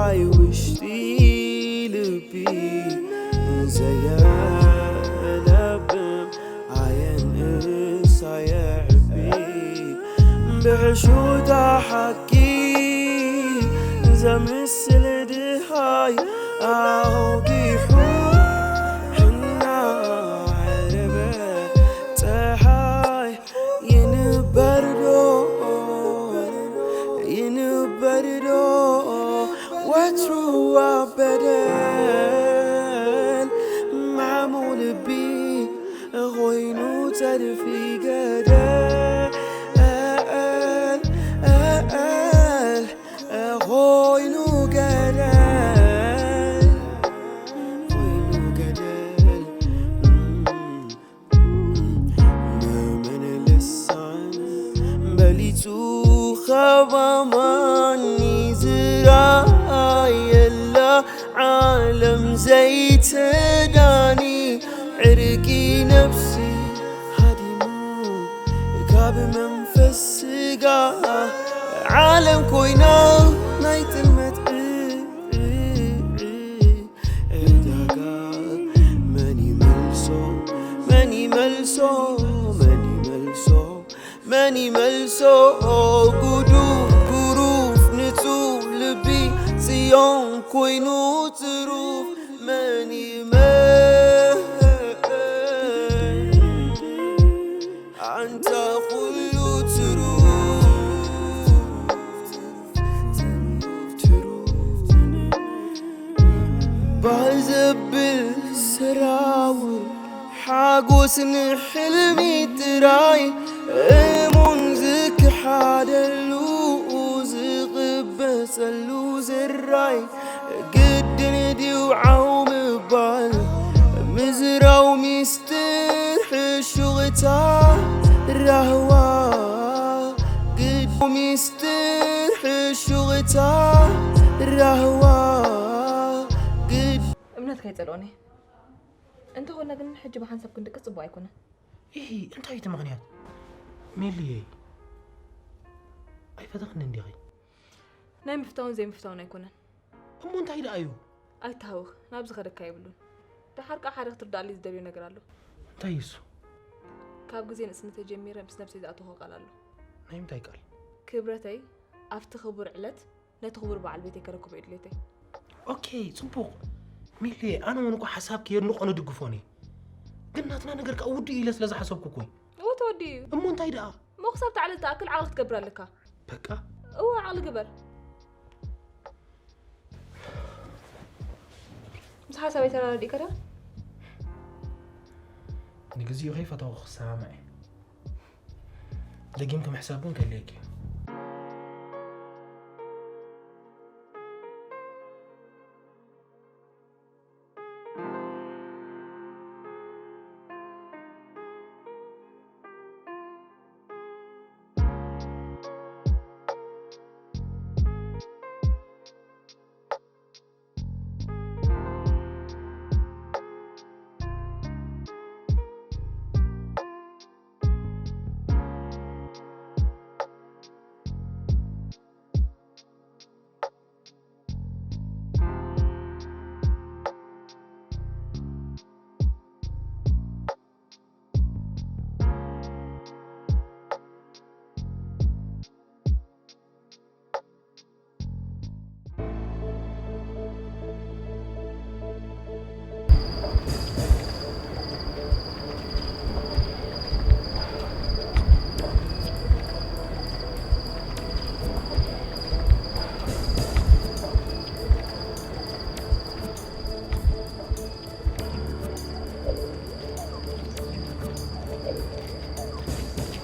ኣይ ውሽጢ ልቢ ዘየለብም ኣየንእስ ኣየዕቢ ብሕሹታ ሓቂ ዘምስል ድሃይ ኣውጊሑ እናዓረበ ፀሓይ ይንበርዶ ይንበርዶ ወትሩ ኣብ በደል ማዕሙቕ ልቢ ኾይኑ ጸድፊ ገደል ኾይኑ ገደል ኾይኑ ገደል መመን ልሳን በሊጹ ኸባማኒ ዝራየላ ዓለም ዘይትዳኒ ዕርቂ ነፍሲ ሃዲሙ ካብ መንፈስ ስጋ ዓለም ኮይና ናይ ጥልመት ዕዳጋ መን ይመልሶ መን ይመልሶ መን ይመልሶ መን ይመልሶ ጉዱፍ ጉሩፍ ንጹህ ልቢ ጽዮን ኮይኑ ጽሩፍ መን ይመልሶ ኣንታ ኩሉ ትሩፍ ትሩፍ ትሩፍ ባህ ዘብል ስራው ሓጎስ ንሕልሚ ጥራይ እሙን ዝክሓደሉ ዝቕበጸሉ ዝራይ ግድን ድዩ ዓው ምባል ምዝራው ሚስጥር ሕሹቕታ ራህዋ ግድ ሚስጥር ሕሹቕታ ራህዋ ግድ እምነት ከይጸልኦኒ እንተኾነ ግን ሕጂ ብሓንሳብ ክንድቅስ ጽቡቕ ኣይኮነን። ኢሂ፣ እንታይ እቲ ምኽንያት? ሜልየይ፣ ኣይፈተኽኒ እንዲኺ? ናይ ምፍታውን ዘይምፍታውን ኣይኮነን። እሞ እንታይ ደኣ እዩ? ኣይትሃውኽ፣ ናብ ዝኸደካ የብሉን። ደሓር ከኣ ሓደ ክትርዳኣለይ ዝደልዮ ነገር ኣሎ። እንታይ እዩ እሱ? ካብ ግዜ ንእስነተይ ጀሚረ ምስ ነብሰይ ዝኣተኹ ቃል ኣሎ። ናይ ምንታይ ቃል? ክብረተይ ኣብቲ ክቡር ዕለት ነቲ ክቡር በዓል ቤተይ ከረክቦ እዩ ድሌተይ። ኦኬ፣ ጽቡቕ። ሜልየ፣ ኣነ እውን እኮ ሓሳብኪ የድንቖን እድግፎን እየ። ግን ናትና ነገር ከኣ ውዱእ ኢለ ስለ ዝሓሰብኩ እኮ እዩ። እወ ተወዲኡ እዩ። እሞ እንታይ ደኣ? እሞ ክሳብ እታ ዕለት ትኣክል ዓቕሊ ክትገብር ኣለካ። በቃ። እወ ዓቕሊ ግበር። ምስ ሓሳበይ ተረዳዲእካ ዶ? ንግዚኡ ከይፈተኹ ክሰማማዕ እየ። ደጊምኪ ምሕሳብ ግን ከድልየኪ እዩ።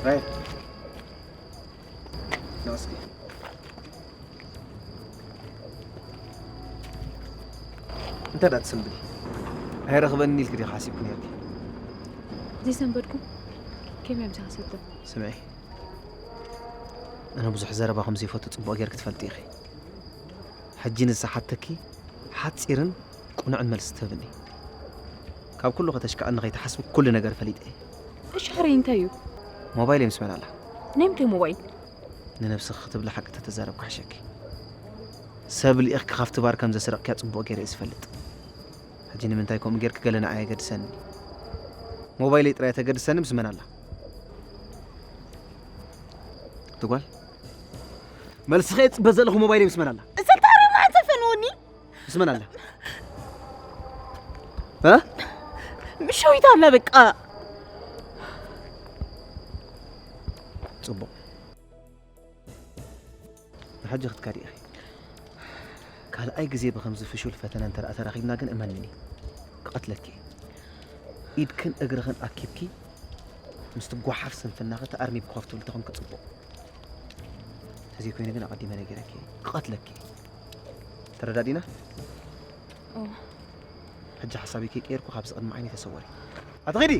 Right. ና እስኪ። እንተ ደኣ ትሰንብዲ፣ ኣይረኽበኒ ኢልኪ ዲኺ ሓሲብኪ ነይርኪ? ዘይሰንበድኩ ከመይ እዮም ዝሓሰብኩም? ስምዒ፣ ኣነ ብዙሕ ዘረባ ከም ዘይፈቱ ጽቡቕ ጌርኪ ትፈልጢ ኢኺ። ሕጂ ንዝሓተኪ ሓጺርን ቅኑዕን መልሲ ትህብኒ። ካብ ኩሉ ከተሽክዐኒ ከይትሓስቢ ኩሉ ነገር ፈሊጠ እየ። እሺ፣ ሕራይ እንታይ እዩ? ሞባይለይ ምስ መን ኣላ? ናይ ምንታይ ሞባይል? ንነብስኺ ክትብሊ ሓቂ ተተዛረብኪ ክሕሸኪ። ሰብ ልኢኽኪ ካብቲ ባር ከም ዘስረቕክያ ጽቡቕ ገይረ እየ ዝፈልጥ። ሕጂ ንምንታይ ከምኡ ጌርኪ ገለ ንዓይ ኣየገድሰኒ። ሞባይለይ ጥራይ ተገድሰኒ ምስ መን ኣላ? ትጓል? መልስኺ እየ ዝጽበ ዘለኹ። ሞባይለይ ምስ መን ኣላ? እሰልታ ኣረና ተፈንወኒ። ምስ መን ኣላ? እ? ምሸዊት ኣላ በቃ። ጽቡቕ። ንሓጂ ክትካዲ ኢኺ። ካልኣይ ግዜ ብኸምዚ ፍሹል ፈተነ እንተ ደኣ ተራኺብና ግን እመንኒ፣ ክቐትለኪ እየ። ኢድክን እግርኽን ኣኪብኪ፣ ምስቲ ጓሓፍ ስንፍናኺ ተኣርሚ ብኮፍ ትብሊ ተኾንኪ ጽቡቕ። ተዘይኮይኑ ግን ኣቐዲመ ነጊረኪ እየ፣ ክቐትለኪ እየ። ተረዳዲና? እወ። ሕጂ ሓሳበይ ከይቀየርኩ ካብዚ ቅድሚ ዓይነይ ተሰወሪ። ኣቲ ኺዲ!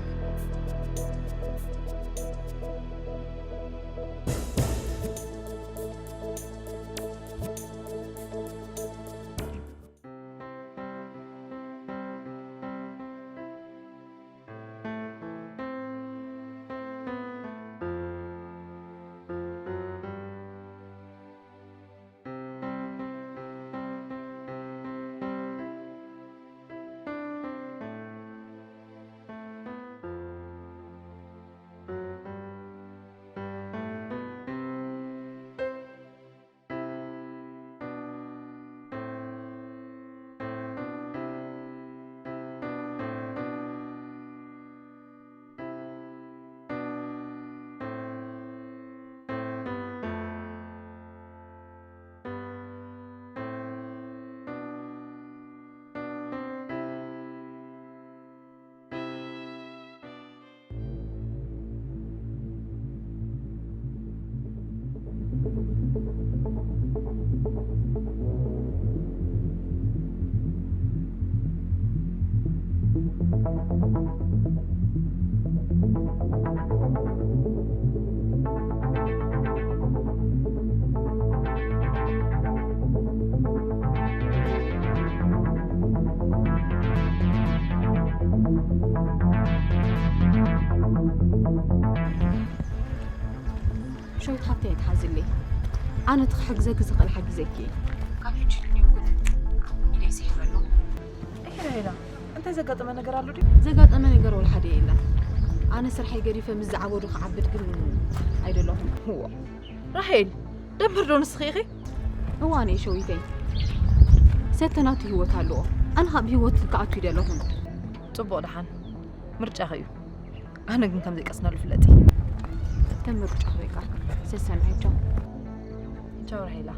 ሸዊት ሓብተይ ኣይትሓዝለይ። ኣነ እቲ ክሕግዘኪ ዝኽእል ሓጊዘኪ እየ። ካብ ሕጂ ንድዩ ግን ኢደይ ስሒበ ኣለኹ። እሂ ራሄላ፣ እንታይ ዘጋጠመ ነገር ኣሎ ድዩ? ዘጋጠመ ነገር ወላ ሓደ የለን። ኣነ ስርሐይ ገዲፈ ምስ ዝዓበዱ ክዓብድ ግን ኣይደለኹን። እዋ፣ ራሄል፣ ደንበርዶ ንስኺ ኢኺ? እዋ፣ ኣነ ሸዊተይ። ሰተ ናቱ ህይወት ኣለዎ። ኣነ ካብ ህይወት ክኣቱ ይደለኹን። ጽቡቕ ደሓን። ምርጫኺ እዩ። ኣነ ግን ከም ዘይቀስነሉ ፍለጢ። ከም ምርጫ ኮይካ። ሰሰናይ ቻው። ቻው ራሄላ።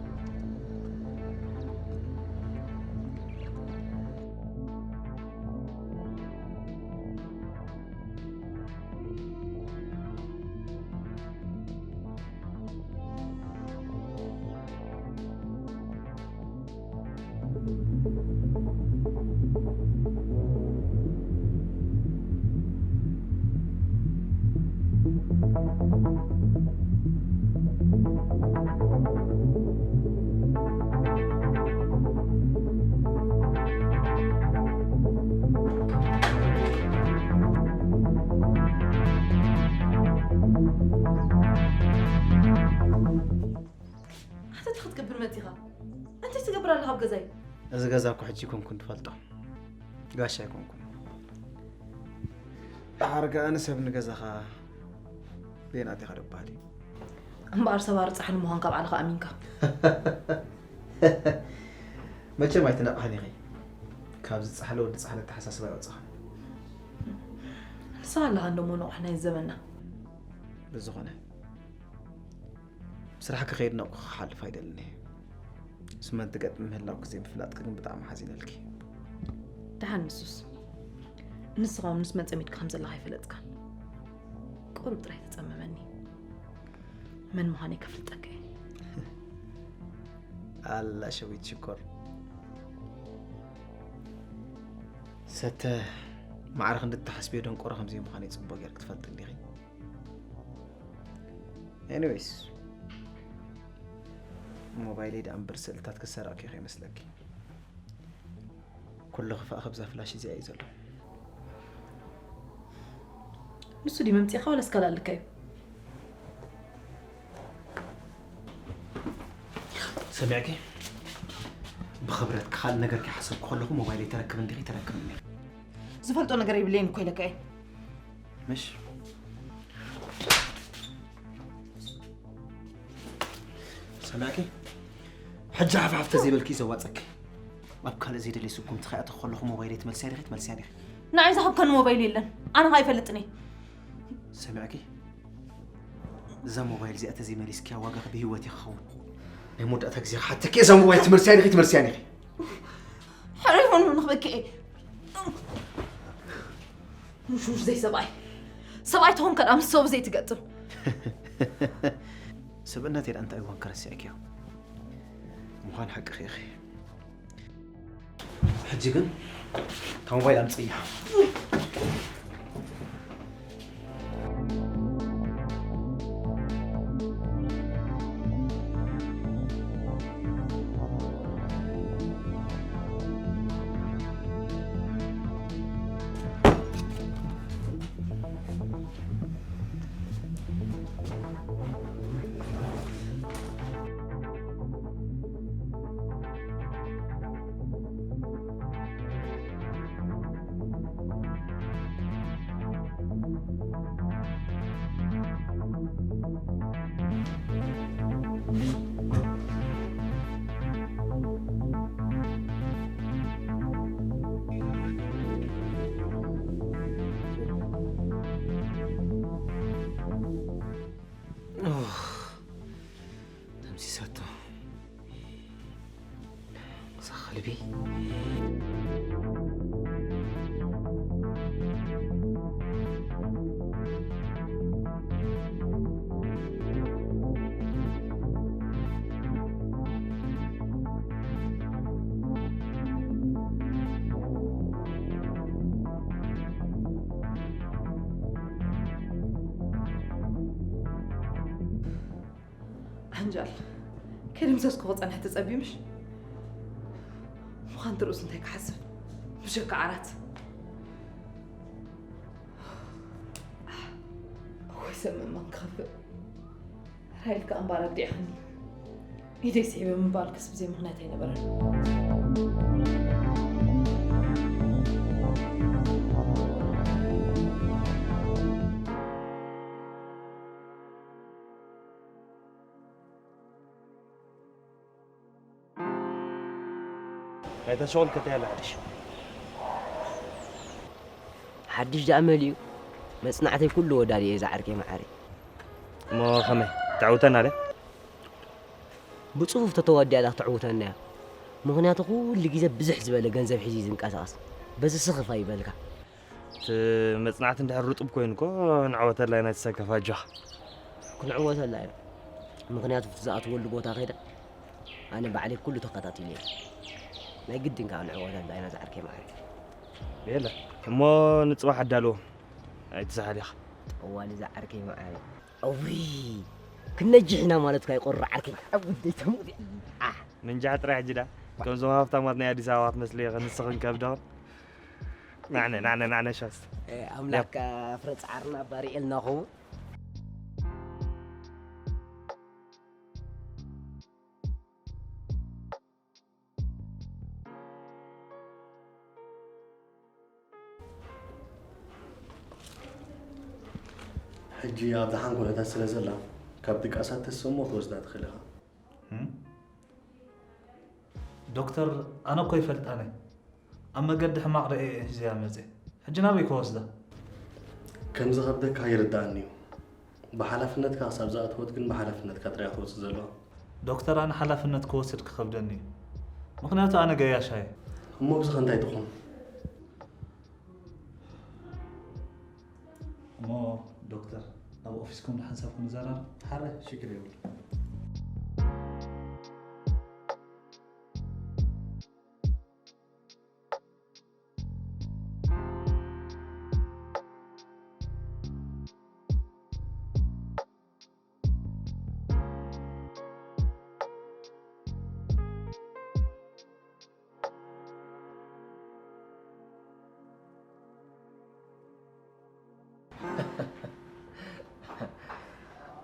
ኣታ እንታይ ክትገብር መጺኻ? እንታይ ትገብር ኣለኻ ኣብ ገዛይ? እዚ ገዛ እኮ ሕጂ ኣይኮንኩን ትፈልጦ። ጋሻ ኣይኮንኩን። ደሓር ከኣ ንሰብ ንገዛኻ በየን ኣቲኻ ደበሃል እዩ። እምበኣር ሰብ ኣርጻሕኒ ምዃንካ ባዕልኻ ኣሚንካ። መቸም ኣይትነቕሕን ኢኺ። ካብዚ ጻሕሊ ወዲ ጻሕሊ ኣተሓሳስባ ይወጽኻ። ንስኻ ኣለኻ እንዶ መነቑሕ ናይ ዘመንና። ብዝኾነ፣ ብስራሕ ክኸይድ ናብኡ ክሓልፍ ኣይደልን እየ። ምስ መን ትገጥሚ ምህላውኪ ዘይምፍላጥኪ ግን ብጣዕሚ ሓዚነልኪ። ደሓን ንሱስ፣ ንስኻ እውን ምስ መን ጸሚድካ ከም ዘለኻ ኣይፈለጥካን። ቁሩብ ጥራይ ተጸመመኒ። መን ምዃነይ ከፍልጠካ እየ። ኣላ ሸዊት ሽኮር። ሰተ፣ ማዕረ ክንዲ እትሓስብዮ ደንቆሮ ከም ዘይምዃነይ ጽቡቕ ጌርኪ ትፈልጢ እንዲኺ። ኤኒዌይስ፣ ሞባይለይ ደኣ እምበር ስእልታት ክሰረቕኪ ከይመስለኪ። ኩሉ ክፋእ ካብዛ ፍላሽ እዚኣ እዩ ዘሎ። ንሱ ድዩ መምጽኢኻ ወላስ ካልእ ኣለካዩ? ሰሚዕኪ? ብኽብረት ካልእ ነገር ከይሓሰብኩ ከለኹ ሞባይለይ ተረክብን ዲኺ ተረክብን ኢኺ። ዝፈልጦ ነገር የብለይን እኮ ኢለካ እየ። ምሽ? ሰሚዕኪ? ሕጂ ሓፍ ሓፍ ተዘይበልኪ እዩ ዘዋፀኪ። ኣብ ካልእ ዘይደለየ ስጉምቲ ከይኣተኹ ከለኹ ሞባይለይ ትመልስያ ዲኺ ትመልስያ ዲኺ? ንዓይ ዝሃብካኒ ሞባይል የለን። ኣነ ኸኣ ኣይፈልጥን እየ። ሰሚዕኪ? እዛ ሞባይል እዚኣ ተዘይመሊስክያ ዋጋኺ ብህይወት እዩ ክኸውን። ናይ መወዳእታ ግዜ ክሓተኪ እዛ ሞባይል ትመልስያ ዲኺ ትመልስያ ዲኺ? ሕሪፉን ምን ክበኪ እየ። ውሽውሽ ዘይ ሰብኣይ። ሰብኣይ ትኾን ከኣ ምስ ሰብ ዘይትገጥም። ሰብእነተይ ደኣ እንታይ እዋን ከረሲዕክዮ? ምዃን ሓቅኺ ኢኺ። ሕጂ ግን እታ ሞባይል ኣምጽእያ። ኡፍ፣ ደምሲሳቶ። እዛ ከልቢ። ዓንጃል፣ ከይደምሰስኩ ክጸንሕ ትጸቢ ምሽ? ምዃን ትርእሱ እንታይ ክሓስብ? ብሸካ ዓራት። ወይ ሰብ ምእማን ክኸፍእ። ራሄል ከኣ እምበኣር ኣዲዕኽኒ። ኢደይ ስሒበ ምባል ክስብ ዘይምኽንያት ኣይነበረን። ናይታ ሸቕል ከተይ ኣላ ሓድሽ? ሓድሽ ደኣ መሊኡ። መጽናዕተይ ኩሉ ወዳድየ እየ ዝዓርከይ መዓረይ። እሞ ከመይ? ተዕውተና ደ? ብጽፉፍ ተተዋዲኣ ደኣ ክትዕውተና እያ። ምኽንያቱ ኩሉ ግዜ ብዝሕ ዝበለ ገንዘብ ሒዙ እዩ ዝንቀሳቐስ። በዚ ስኽፍ ኣይበልካ። እቲ መጽናዕቲ እንድሕር ርጡብ ኮይኑ እኮ ንዕወተላ ኢና፣ ኣይትሰከፍ ኣጆኻ። ክንዕወተላ ኢና። ምኽንያቱ ኣብቲ ዝኣትወሉ ቦታ ከይደ ኣነ ባዕለይ ኩሉ ተኸታቲለ እየ። ናይ ግድን ከኣ ንዕወተላ ኢና ዝዓርከይ መዓረይ። የለ እሞ ንጽባሕ ኣዳልዎ ኣይትዝሓል ኢኻ። ጠዋሊ ዝዓርከይ መዓረይ። እውይ፣ ክነጅሕ ኢና ማለትካ ይቆርር ዓርከይ። ኣብ ጉዳይ ተሞት። ኣህ። ምንጃሕ ጥራይ ሕጂ ዳ ከምዞም ሃብታማት ናይ ኣዲስ ኣበባ ክትመስሊ ኢኺ፣ ንስኽን ከብድኽን። ናዕነ፣ ናዕነ፣ ናዕነ ሻስ። እ፣ ኣምላኽ ከኣ ፍረ ጻዕርና ባሪኤልና ኸውን። ሕጂ ኣብ ደሓን ኩነታት ስለ ዘላ፣ ካብ ድቃሳ እተስሞ ክትወስዳ ትኽእል ኢኻ። እም? ዶክተር፣ ኣነ እኮ ይፈልጣ ነይ። ኣብ መገዲ ሕማቕ ርእየ እየ ሒዘያ መጽየ። ሕጂ ናበይ ክወስዳ? ከም ዝኸብደካ ይርድኣኒ እዩ። ብሓላፍነትካ ክሳብ ዝኣተወት ግን ብሓላፍነትካ ጥራይ ክትወጽእ ዘለዋ። ዶክተር፣ ኣነ ሓላፍነት ክወስድ ክኸብደኒ እዩ። ምኽንያቱ ኣነ ገያሻ እየ። እሞ ብዝኸ እንታይ ትኹን? እሞ ዶክተር፣ ኣብ ኦፊስኩም ንሓንሳብ ክንዘራረብ? ሓረ፣ ሽግር የብሉ።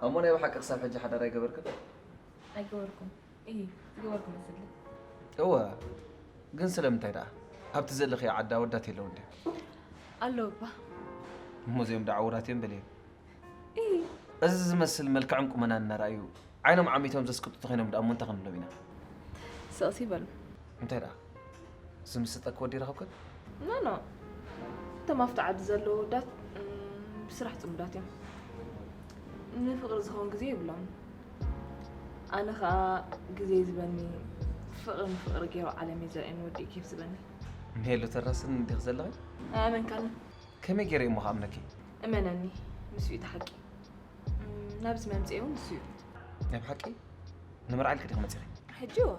እሞ ናይ ብሓቂ ክሳብ ሕጂ ሓዳር ኣይገበርክን? ኣይገበርኩን። እይ፣ ዝገበርኩ መስለኒ። እወ፣ ግን ስለምንታይ ደኣ? ኣብቲ ዘለኽዮ ዓዲ ኣወዳት የለውን ድዩ? ኣለዉ እባ። እሞ እዚኦም ደኣ ዕዉራት እዮም በልዮም። እዚ ዝመስል መልክዕን ቁመናን እናረኣዩ ዓይኖም ዓሚቶም ዘስቅጡ ተኾይኖም ደኣ እሞ እንታይ ክንብሎም ኢና? ስቕሲ በሉ። እንታይ ደኣ? ዝምስጠኪ ወዲ ረኸብክን? ኖ፣ ኖ። እቶም ኣብቲ ዓዲ ዘለዉ ኣወዳት፣ እም፣ ብስራሕ ጽሙዳት እዮም። ንፍቕሪ ዝኸውን ግዜ የብሎምን። ኣነ ኸኣ ግዜ ዝበኒ ፍቕሪ ንፍቕሪ ገይሩ ዓለመይ ዘርእየኒ ወዲ እዩ ኬፍ ዝበኒ። ንሄሉ ተራስን እንዲኺ ዘለኺ? ኣየመንካንን። ከመይ ገይረ እሞ ክኣምነኪ? እመነኒ፣ ንሱ እዩ እቲ ሓቂ። እም፣ ናብዚ መምጽኤ እውን ንሱ እዩ። ናይ ብሓቂ? ንምርዓ ኢልኪ ዲኺ መጺኺ? ሕጂ እወ።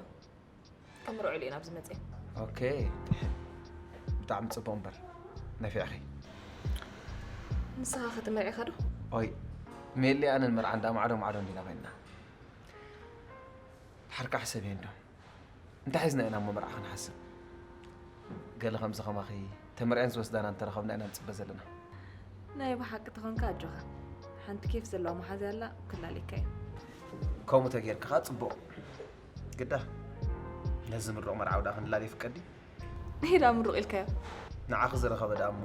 ክምርዑ ኢለ እየ ናብዚ መጽኤ። ኦኬ። ብጣዕሚ ጽቡቕ እምበር። ነፊዕኺ። ንስኻ ኸ ተመርዒኻ ዶ? ኦይ፣ ሜሊ ኣነን መርዓ እንዳ ማዕዶ ማዕዶ እንዲና ኮይንና። ድሓር ከኣ ሕሰብዮ እንዶ። እንታይ ሒዝና ኢና እሞ መርዓ ክንሓስብ? ገለ ከምዚ ከማኺ ተመርዕን ዝወስዳና እንተረኸብና ኢና ንጽበ ዘለና። ናይ ብሓቂ ተኾንካ ኣጆኻ። ሓንቲ ኬፍ ዘለዋ መሓዛ ኣላ፣ ክላሌካ እዩ። ከምኡ ተጌርካ ኸኣ ጽቡቕ። ግዳ፣ ነዚ ምሩቕ መርዓዊ ደኣ ክንላለ ይፍቀድ ድዩ? ንሄዳ ምሩቕ ኢልካዮ። ንዓኺ ዝረኸበ ደኣ እሞ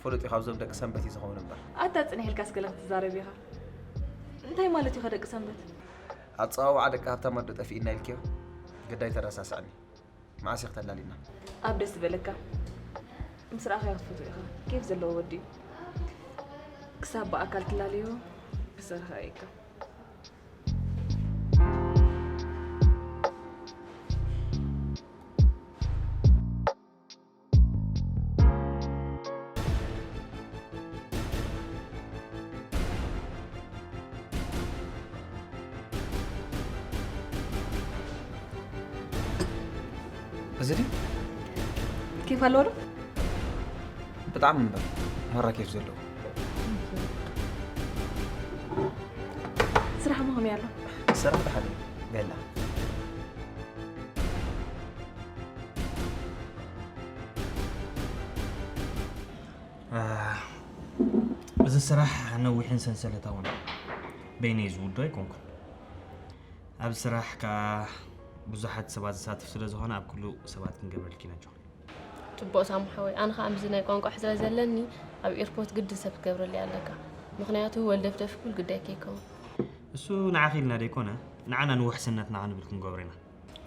ፍሉጥ እዩ፣ ካብዞም ደቂ ሰንበት እዩ ዝኸውን እምበር። ኣታ ጽንሕ ኢልካስ ገለ ክትዛረብ ኢኻ። እንታይ ማለት እዩ ከ ደቂ ሰንበት? ኣጸዋውዓ ደቂ ሃብታም ኣዶ ጠፊእና ኢልክዮ? ግዳይ ተረሳስዐኒ። መዓስ ኢኺ ተላሊና? ኣብ ደስ ዝበለካ። ምስ ረኣኻዮ ክትፈትዎ ኢኻ። ኬፍ ዘለዎ ወዲ እዩ። ክሳብ ብኣካል ትላለዮ፣ ክስርኻ እየካ። እዚ ድዩ? ኬፍ ኣለዎ ዶ? ብጣዕሚ እምበር፣ ማራ ኬፍ ዘለዎ። ስራሕሞ ከመይ ኣሎ? ስራሕ ደሓን እዩ፣ ቤላ። ኣህ፣ እዚ ስራሕ ነዊሕን ሰንሰለታውን እዩ። በይነይ ዝውዶ ኣይኮንኩን። ኣብ ስራሕ ከኣ ብዙሓት ሰባት ዝሳተፍ ስለ ዝኾነ ኣብ ኩሉ ሰባት ክንገብረልኪ ኢና ጆን። ጽቡቕ ሳሙ ሓወይ፣ ኣነ ከኣ ምስዚ ናይ ቋንቋ ሕጽረት ዘለኒ ኣብ ኤርፖርት ግድን ሰብ ክትገብረለይ ኣለካ። ምኽንያቱ ወልደፍደፍ ኩል ግዳይ ከይከውን። እሱ ንዓኺ ኢልና ደይኮነ፣ ንዓና ንውሕስነትና ክንብል ክንገብሮ ኢና።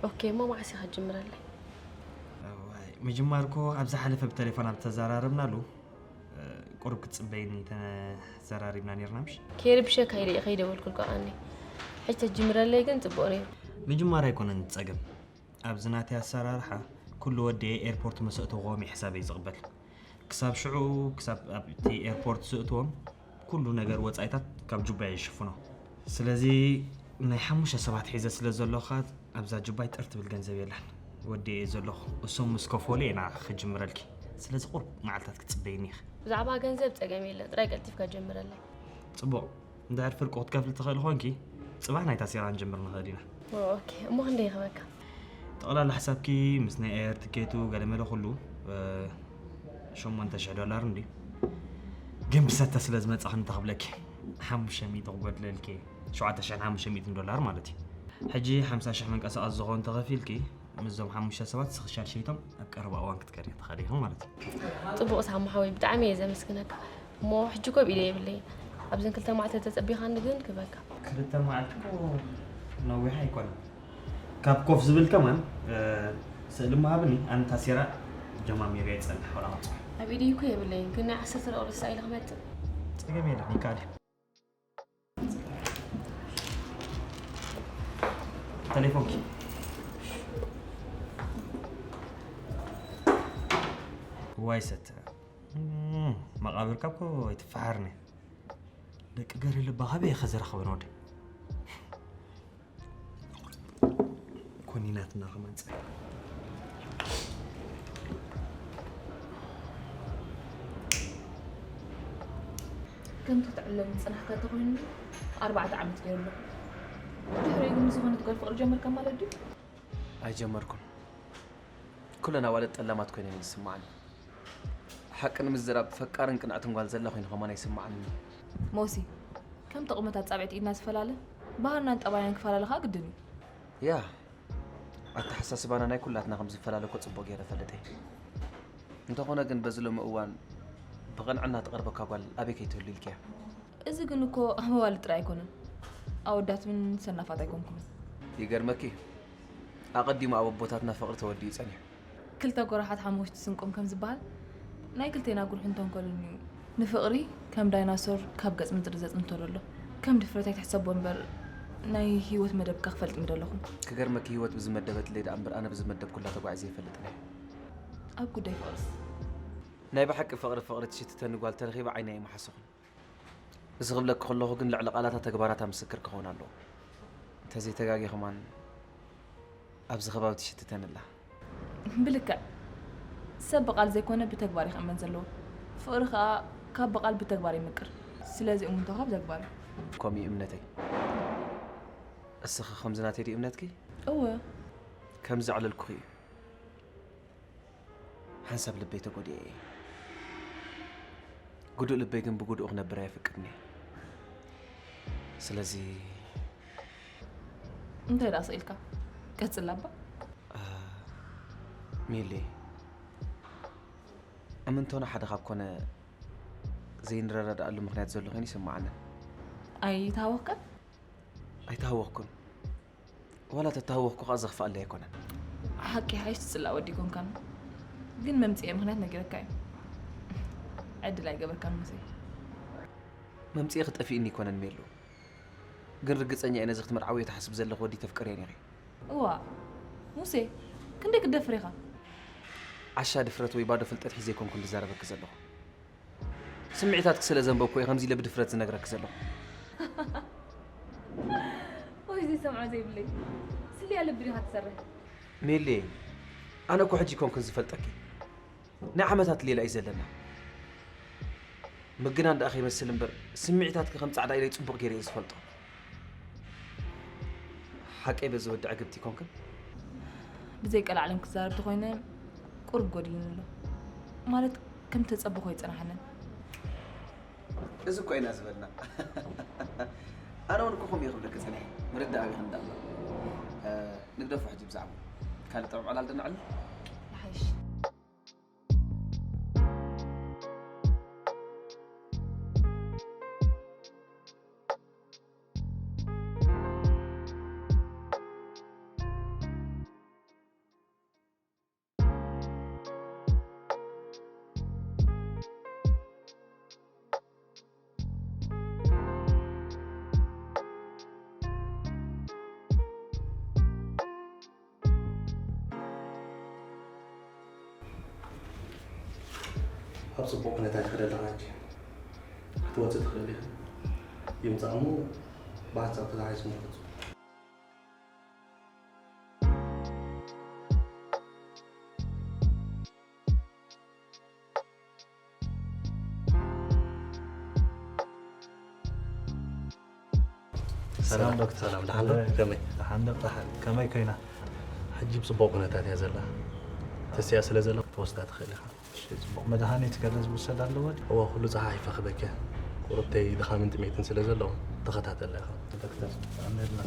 ኦኬ፣ እሞ መዓስ ኢኻ ትጅምረለይ? እዋይ፣ ምጅማር እኮ ኣብ ዝሓለፈ ብቴሌፎን ኣብ ተዘራረብናሉ፣ እ፣ ቁሩብ ክትጽበይኒ ተዘራሪብና ኔርና ምሽ? ከይርብሸካ ኢለ እየ ከይደወልኩልካ ቀኒ። ሕጂ ተጅምረለይ ግን ጽቡቕ ነይሩ። ምጅማር ኣይኮነን ጸገም። ኣብዚ ናተይ ኣሰራርሓ ኩሉ ወዲ ኤርፖርት ምስ ኣእተውዎም እዩ ሕሳበይ ዝቕበል። ክሳብ ሽዑ፣ ክሳብ ኣብቲ ኤርፖርት ዝእትዎም፣ ኩሉ ነገር ወጻኢታት ካብ ጁባይ ይሽፍኖ። ስለዚ ናይ ሓሙሽተ ሰባት ሒዘ ስለ ዘለኹ፣ ኣብዛ ጁባይ ጥር ትብል ገንዘብ የላን። ወዲ እየ ዘለኹ። እሶም ምስ ከፈሉ ኢና ክጅምረልኪ። ስለዚ ቁሩብ መዓልታት ክትጽበይኒ ኢኺ። ብዛዕባ ገንዘብ ጸገም የለን፣ ጥራይ ቀልጢፍካ ጀምረለይ። ጽቡቕ። እንድሕር ፍርቁ ክትከፍሊ ትኽእሊ ኾንኪ፣ ጽባሕ ናይታ ሴራ ክንጅምር ንኽእል ኢና። ኦ፣ ኦኬ። እሞ ክንደይ ይኽበካ? ጠቕላላ ሕሳብኪ ምስ ናይ ኣየር ትኬቱ ገለመለ ኩሉ፣ እ፣ ሸሞንተ ሽሕ ዶላር እንድዩ። ግን ብሰተ ስለ ዝመጻ ክንተ ክብለኪ፣ ሓሙሽተ ሚእቲ ክጎድለልኪ፣ ሸውዓተ ሽሕን ሓሙሽተ ሚእትን ዶላር ማለት እዩ። ሕጂ ሓምሳ ሽሕ መንቀሳቐሲ ዝኾን ተኸፊልኪ፣ ምስዞም ሓሙሽተ ሰባት ስኽሻል ሸይቶም ኣብ ቀረባ እዋን ክትከዲ ትኽእሊ ኢኺ ማለት እዩ። ጽቡቕ ሳሙ ሓወይ፣ ብጣዕሚ እየ ዘመስግነካ። እሞ ሕጂ ኮብ ኢለ የብለይን። ኣብዘን ክልተ መዓልቲ ተጸቢኻኒ ግን ክበካ። ክልተ መዓልቲ እኮ ነዊሕ ኣይኮነን። ካብ ኮፍ ዝብል ከማን፣ እ፣ ስእሊ ምሃብኒ ኣንታ ሴራ ጀማሚረ ይጸንሕ ወላ ቅጽ። ኣብ ኢደይ እኮ የብለይን፣ ግን ናይ ዓሰርተ ደቂቕ ሳኢለ ክመጽእ። ጸገም የለን፣ ይከኣል እዩ። ተሌፎንኪ። ዋይ ሰተ። እም፣ መቓብርካ እኮ ኣይትፈሓርኒ። ደቂ ገሪ ልባ ካበይ ኢኻ ዝረኽበን ወደ? ኮኒናትና ከማን ጸ-፣ ከምቲ ትዕለሉ ዝጸናሕካ እንተኾይኑ ኣርባዕተ ዓመት ገይሩ ኣሎ። ድሕሪኡ ግን ምስ ዝኾነት ጓል ፍቕሪ ጀመርካ ማለት ድዩ? ኣይጀመርኩን። ኩለን ኣዋልድ ጠላማት ኮይነን እየን ዝስምዓኒ። ሓቂ ንምዝራብ ፈቃርን ቅንዕትን ጓል ዘላ ኮይኑ ከማን ኣይስምዓንን እዩ። ሞሲ፣ ከምቲ ቁመት ኣጻብዕቲ ኢድና ዝፈላለ፣ ባህርናን ጠባይናን ክፈላለ ከኣ ግድን እዩ። ያ፣ ኣተሓሳስባና ናይ ኩላትና ከም ዝፈላለ እኮ ጽቡቕ ገይረ እፈልጥ እየ። እንተኾነ ግን በዚ ሎሚ እዋን ብቕንዕና ትቐርበካ ጓል ኣበይ ከይትህሉ ኢልክያ? እዚ ግን እኮ ኣዋልድ ጥራይ ኣይኮኑን፣ ኣወዳት እውን ሰናፋት ኣይኮንኩምን። ይገርመኪ፣ ኣቐዲሙ ኣብ ኣቦታትና ፍቕሪ ተወዲኡ ጸኒሑ። ክልተ ጎራሓት ሓሙሽቲ ስንቆም ከም ዝበሃል፣ ናይ ክልቴና ጉርሕን ተንኮልን እዩ። ንፍቕሪ ከም ዳይናሶር ካብ ገጽ ምድሪ ዘጽንቶ ዘሎ። ከም ድፍረት ኣይትሕሰቦ እምበር፣ ናይ ህይወት መደብካ ክፈልጥ ምደለኹ። ክገርመኪ፣ ህይወት ብዝመደበትለይ ደኣ እምበር ኣነ ብዝመደብኩላ ተጓዒዘ ኣይፈልጥን እየ። ኣብ ጉዳይ ፍቕርስ? ናይ ብሓቂ ፍቕሪ ፍቕሪ ትሽትተኒ ጓል ተረኺበ ዓይነይ ኣይምሓሰኹን። እዚ ክብለኪ ከለኹ ግን ልዕሊ ቃላታ ተግባራታ ምስክር ክኸውን ኣለዎ። እንተዘይተጋግየ ከማን ኣብዚ ከባቢ ትሽትተኒ ኣላ። ብልክዕ ሰብ ብቓል ዘይኮነ ብተግባር እዩ ክእመን ዘለዎ። ፍቕሪ ከኣ ካብ ብቓል ብተግባር ይምቅር። ስለዚ እሙንቶኻ ብተግባር እዩ። ከምኡ እዩ እምነተይ። እስኺ ከምዚ ናተይ ድዩ እምነትኪ? እወ። ከም ዘዕለልኩኺ እዩ። ሓንሳብ ልበይ ተጎዲኤ እየ። ጉዱእ ልበይ ግን ብጉዱኡ ክነብር ኣየፍቅድን እየ። ስለዚ እንታይ ደኣ ስኢልካ? ቀጽል ኣባ። አ፣ ሚሊ፣ እምንቶና ሓደ ካብ ኮነ ዘይንረዳድኣሉ ምኽንያት ዘሎ ኮይኑ ይስምዓኒ። ኣይተሃወኽካን? ኣይተሃወኽኩን። ዋላ ተተሃወኽኩ ከኣ ዘኽፍኣለይ ኣይኮነን። ሓቂ ሓይሽ ትጽላእ ወዲ ኣይኮንካን። ግን መምጽኤ ምኽንያት ነጊረካ እዩ። ዕድል ኣይገበርካን ሙሴ። መምጽኤ ክጠፊእኒ ኣይኮነን ሜሉ። ግን ርግጸኛ እየ ነዚ ክትምርዓውዮ ትሓስብ ዘለኺ ወዲ ተፍቅርዮ ኔርኪ። እዋ ሙሴ፣ ክንደይ ክትደፍር ኢኻ? ዓሻ ድፍረት ወይ ባዶ ፍልጠት ሒዘ ኣይኮንኩን ዝዛረበኪ ዘለኹ። ስምዒታትኪ ስለ ዘንበብኩ እየ ከምዚ ኢለ ብድፍረት ዝነግረኪ ዘለኹ። ወይ ዘይሰምዖ ዘይብለይ። ስልያ ልቢ ዲኻ ትሰርሕ? ሜሌ፣ ኣነ እኮ ሕጂ ኣይኮንኩን ዝፈልጠኪ። ናይ ዓመታት ሌላ እዩ ዘለና። ምግናን ደኣ ከይመስል እምበር ስምዒታትኪ ከም ጻዕዳ ኢለይ ጽቡቕ ገይረ እየ ዝፈልጦ። ሓቀይ በዚ ወዲ ዕግብቲ ኣይኮንክን? ብዘይ ቀልዓለም ክዛረብ ተኾይነ ቁሩብ ጎዲሉኒ ኣሎ። ማለት ከም ተጸበኹ ኣይጸናሓንን። እዚ እኮ ኢና ዝበልና። ኣነ እውን እኮ ከምኡ እየ ክብለኪ ጸኒሐ። ምርዳእ ኣቢኺ እንዳ እምበር። እ፣ ንግደፎ ሕጂ ብዛዕባኡ። ካልእ ጥዑም ዕላል ዶ ነዕልል? ይሓይሽ። ኣብ ጽቡቕ ኩነታት ኢኺ ዘለኻ ሕጂ። ክትወጽእ ትኽእል ኢኺ። ይምጻእ እሞ ብሓንሳብ ተታሒዝኩም ክትወጹ። ሰላም ዶክተር። ሰላም፣ ደሓን ዶ? ከመይ? ደሓን ዶ? ደሓን። ከመይ ኮይና? ሕጂ ብጽቡቕ ኩነታት እያ ዘላ። ተሲኣ ስለ ዘላ ክትወስዳ ትኽእል ኢኻ። እሺ፣ ጽቡቕ። መድሃኒት ገለ ዝውሰድ ኣለዎ? እወ፣ ኩሉ ጸሓሒፈ ክበኪ። ቁሩብተይ ድኻምን ጥሜትን ስለ ዘለዎ፣ ተኸታተላ ኢኻ። ዶክተር፣ ኣሜልና።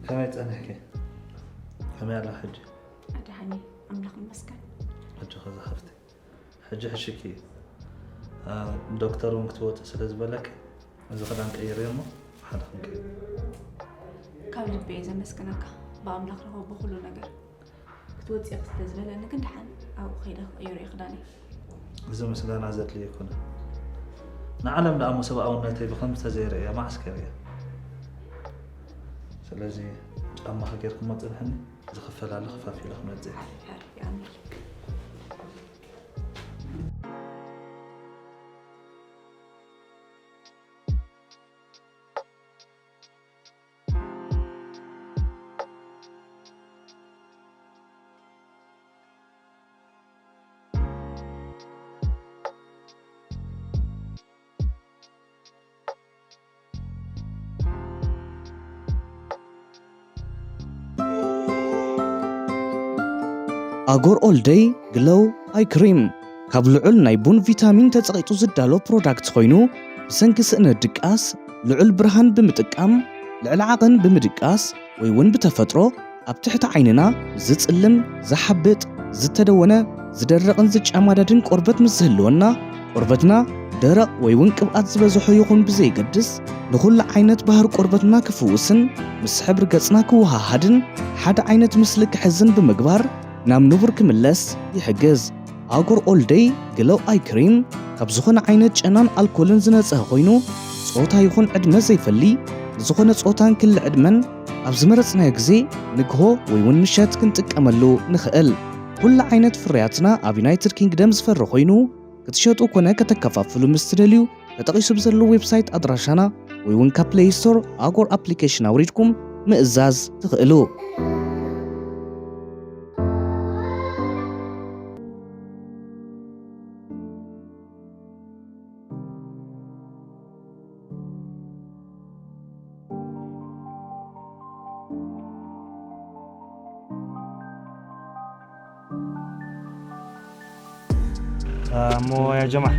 ከመይ ጸኒሕኪ? ከመይ ኣላ ሕጂ? ኣድሓኒ ኣምላኽ ይመስገን። ኣጆኺ ዝሓፍቲ። ሕጂ ሕሽኪ እዩ። አ፣ ዶክተር እውን ክትወፂ ስለ ዝበለኪ፣ እዚ ክዳን ቀይርዮ እሞ ሓደ ክንከይድ። ካብ ልቢ እየ ዘመስግነካ ብኣምላኽ ረኸቦ ኩሉ ነገር። ክትወፂ ኢኺ ስለ ዝበለኒ ግን ደሓን ኣብኡ ከይደ ክቕይሮ እየ ክዳነይ። እዚ ምስጋና ዘድልዮ ኣይኮነን። ንዓለም ደኣ እሞ ሰብኣውነተይ ብኸምዚ ተዘይርእያ መዓስ ከርእያ? ስለዚ ጫማኺ ጌርክሞ ጽንሕኒ፣ ዝኽፈል ኣሎ ከፋፊለ ክመጽእ እየ። ሓሪፍ ሓሪፍ ይኣምነልክ። ኣጎር ኦል ደይ ግሎው ኣይ ክሪም። ካብ ልዑል ናይ ቡን ቪታሚን ተጸቒጡ ዝዳሎ ፕሮዳክት ኮይኑ፣ ብሰንኪ ስእነት ድቃስ ልዑል ብርሃን ብምጥቃም፣ ልዕሊ ዓቐን ብምድቃስ ወይ እውን ብተፈጥሮ ኣብ ትሕቲ ዓይንና ዝጽልም፣ ዝሓብጥ፣ ዝተደወነ፣ ዝደረቕን ዝጨማደድን ቆርበት ምስ ዝህልወና፣ ቆርበትና ደረቕ ወይ እውን ቅብኣት ዝበዝሖ ይኹን ብዘየገድስ፣ ንኹሉ ዓይነት ባህሪ ቆርበትና ክፍውስን ምስ ሕብሪ ገጽና ክወሃሃድን ሓደ ዓይነት ምስሊ ክሕዝን ብምግባር ናብ ንቡር ክምለስ ይሕግዝ። ኣጎር ኦል ደይ ግሎው ኣይ ክሪም ካብ ዝኾነ ዓይነት ጨናን ኣልኮልን ዝነጽሀ ኮይኑ፣ ጾታ ይኹን ዕድመ ዘይፈሊ፣ ንዝኾነ ጾታን ክሊ ዕድመን ኣብ ዝመረጽናዮ ግዜ፣ ንግሆ ወይ እውን ምሸት ክንጥቀመሉ ንኽእል። ኩሉ ዓይነት ፍርያትና ኣብ ዩናይትድ ኪንግደም ዝፈሪ ኮይኑ፣ ክትሸጡ ኮነ ከተከፋፍሉ ምስ ትደልዩ፣ ተጠቒሱ ብዘሎ ዌብሳይት ኣድራሻና ወይ እውን ካብ ፕለይ ስቶር ኣጎር ኣፕሊኬሽን ኣውሪድኩም ምእዛዝ ትኽእሉ። እሞ ያ ጀማዓ፣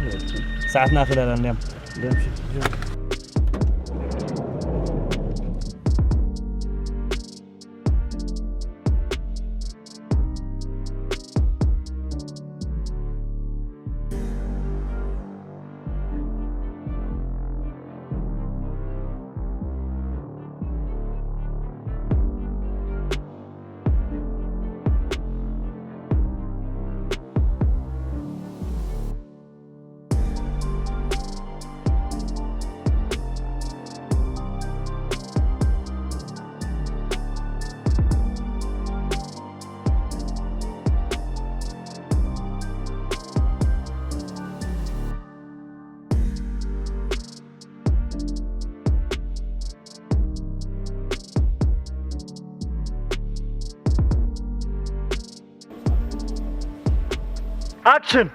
ሰዓትና ክለላ እንዲያም። ኣክሽን!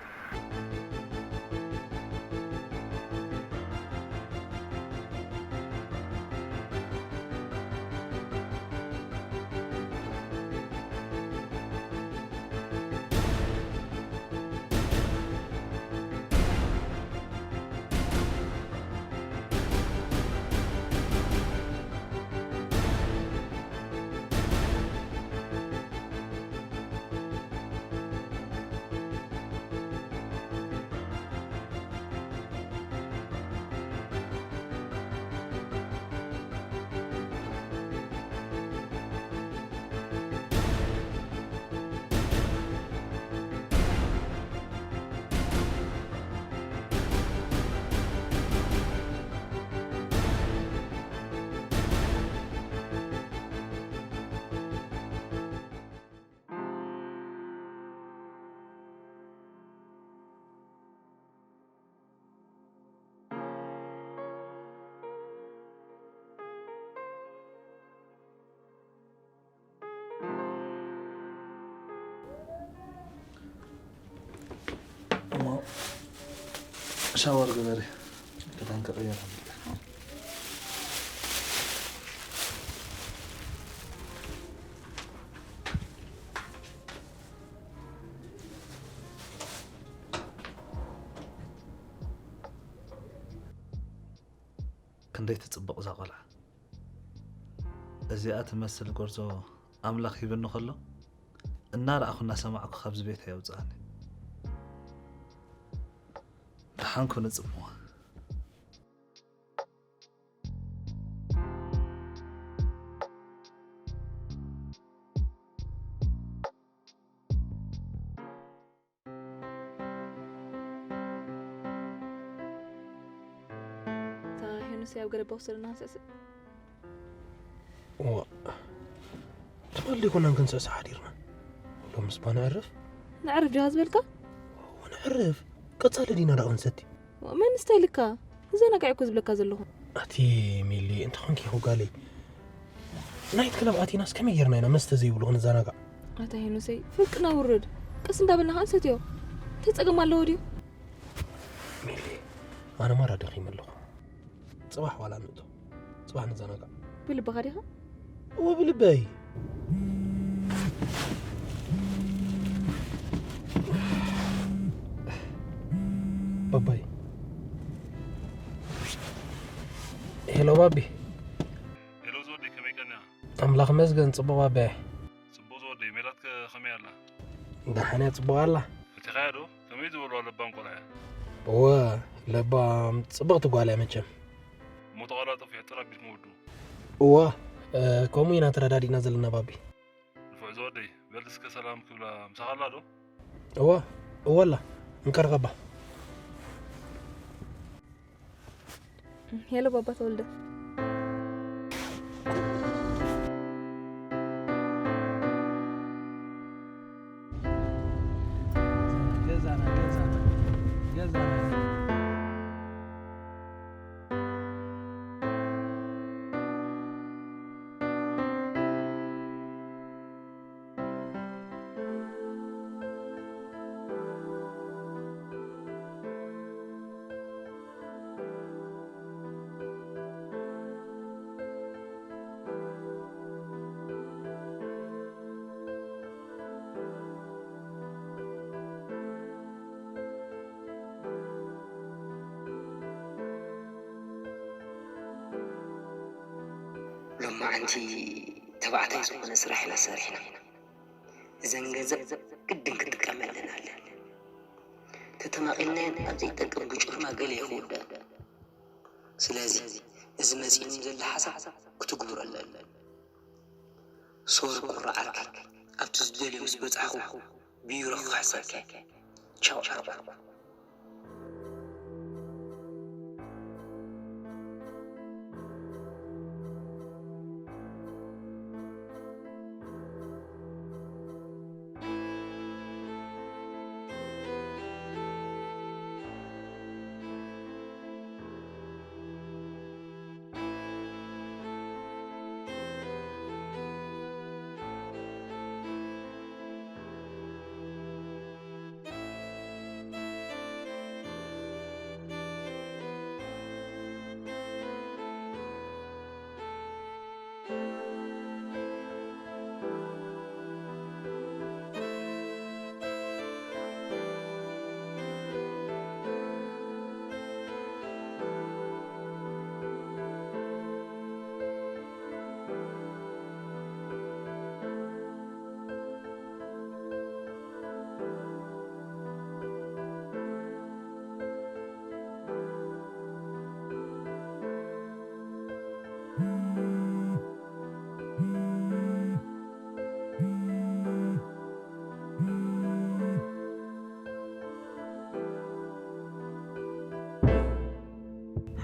እሞ ሻወር ግበሪ፣ ክዳን ክቕየር። ክንደይ ትጽብቕ እዛ ቆልዓ። እዚኣ ትመስል ጎርዞ ኣምላኽ ሂብኒ ከሎ፣ እናረኣኹ እናሰማዕኩ ካብዚ ቤት ኣየውጽኣኒ። ደሓን ኩን ጽምዋ። እታ ሄኖስ ኣብ ገረባ ወሰደና ክንስዕስዕ። እዋ፣ ትማሊ ዲኾናን ክንስዕስዕ ሓዲርና? ሎምስ ባ ነዕርፍ? ነዕርፍ ዲኻ ዝበልካ? እዎ፣ ነዕርፍ። ቀጻሊ ዲና ደኣ ክንሰቲ? እዋ፣ መን እንታይ ኢልካ? ንዘናጋዕ እኮ ዝብለካ ዘለኹ። ኣቲ ሚሊ፣ እንታይ ኾንኪ ኢኹ ጋለይ? ናይት ክለብ ኣቲናስ ከመይ ጌርና ኢና መስተ ዘይብሉ ክንዘናጋዕ? ኣታ ሄኖሰይ፣ ፍርቅና ውርድ። ቀስ እንዳበልና ኸኣ ንሰትዮ። እንታይ ጸገም ኣለዎ ድዩ? ሚሊ፣ ኣነ ማራ ደኺመ ኣለኹ። ጽባሕ ዋላ ንእቶ። ጽባሕ ንዘናጋዕ። ብልብኻ ዲኻ? እወ፣ ብልበይ። ሄሎ ባቢ። ሄሎ ዝወደይ፣ ከመይ ቀንያ? ኣምላኽ መስገን፣ ጽቡቕ ባቢ። ጽቡቕ ዝወደይ፣ ሜላትከ ከመይ ኣላ? ደሓን እያ፣ ጽቡቕ ኣላ። ፈቲኻያ ዶ? ከመይ ዝበልዋ ለባም ቆልዓ እያ። እወ፣ ለባም ጽብቕቲ ጓል እያ መቸም። እሞ ተቓላጠፉ ይሕጽር ኣቢልኩም ወዱ። እወ፣ እ፣ ከምኡ ኢና ተረዳዲእና ዘለና ባቢ። ንፉዕ ዝወደይ፣ በል እስከ ሰላም ክብላ ምሳኻ ኣላ ዶ? እወ፣ እወ ኣላ፣ እንቀርቐባ። ሄሎ ባባ ተወልደ። ገዛና ገዛና ገዛና ሎማዓንቲ ተባዕታይ ዝኾነ ስራሕ ኢና ሰሪሕና። እዘን ገንዘብ ግድን ክንጥቀመለን ኣለና። ተተማቒልናየን ኣብ ዘይጠቅም ብጭርማ ገለ እዩ ክውዳእ። ስለዚ እዚ መፂኡኒ ዘሎ ሓሳብ ክትግብሩ ኣለና። ሶሪ ቁራዓርኪ ኣብቲ ዝደልዮ ምስ በፃሕኹ ቢሮ ክሕሰኪ። ቻው ዓርኩ።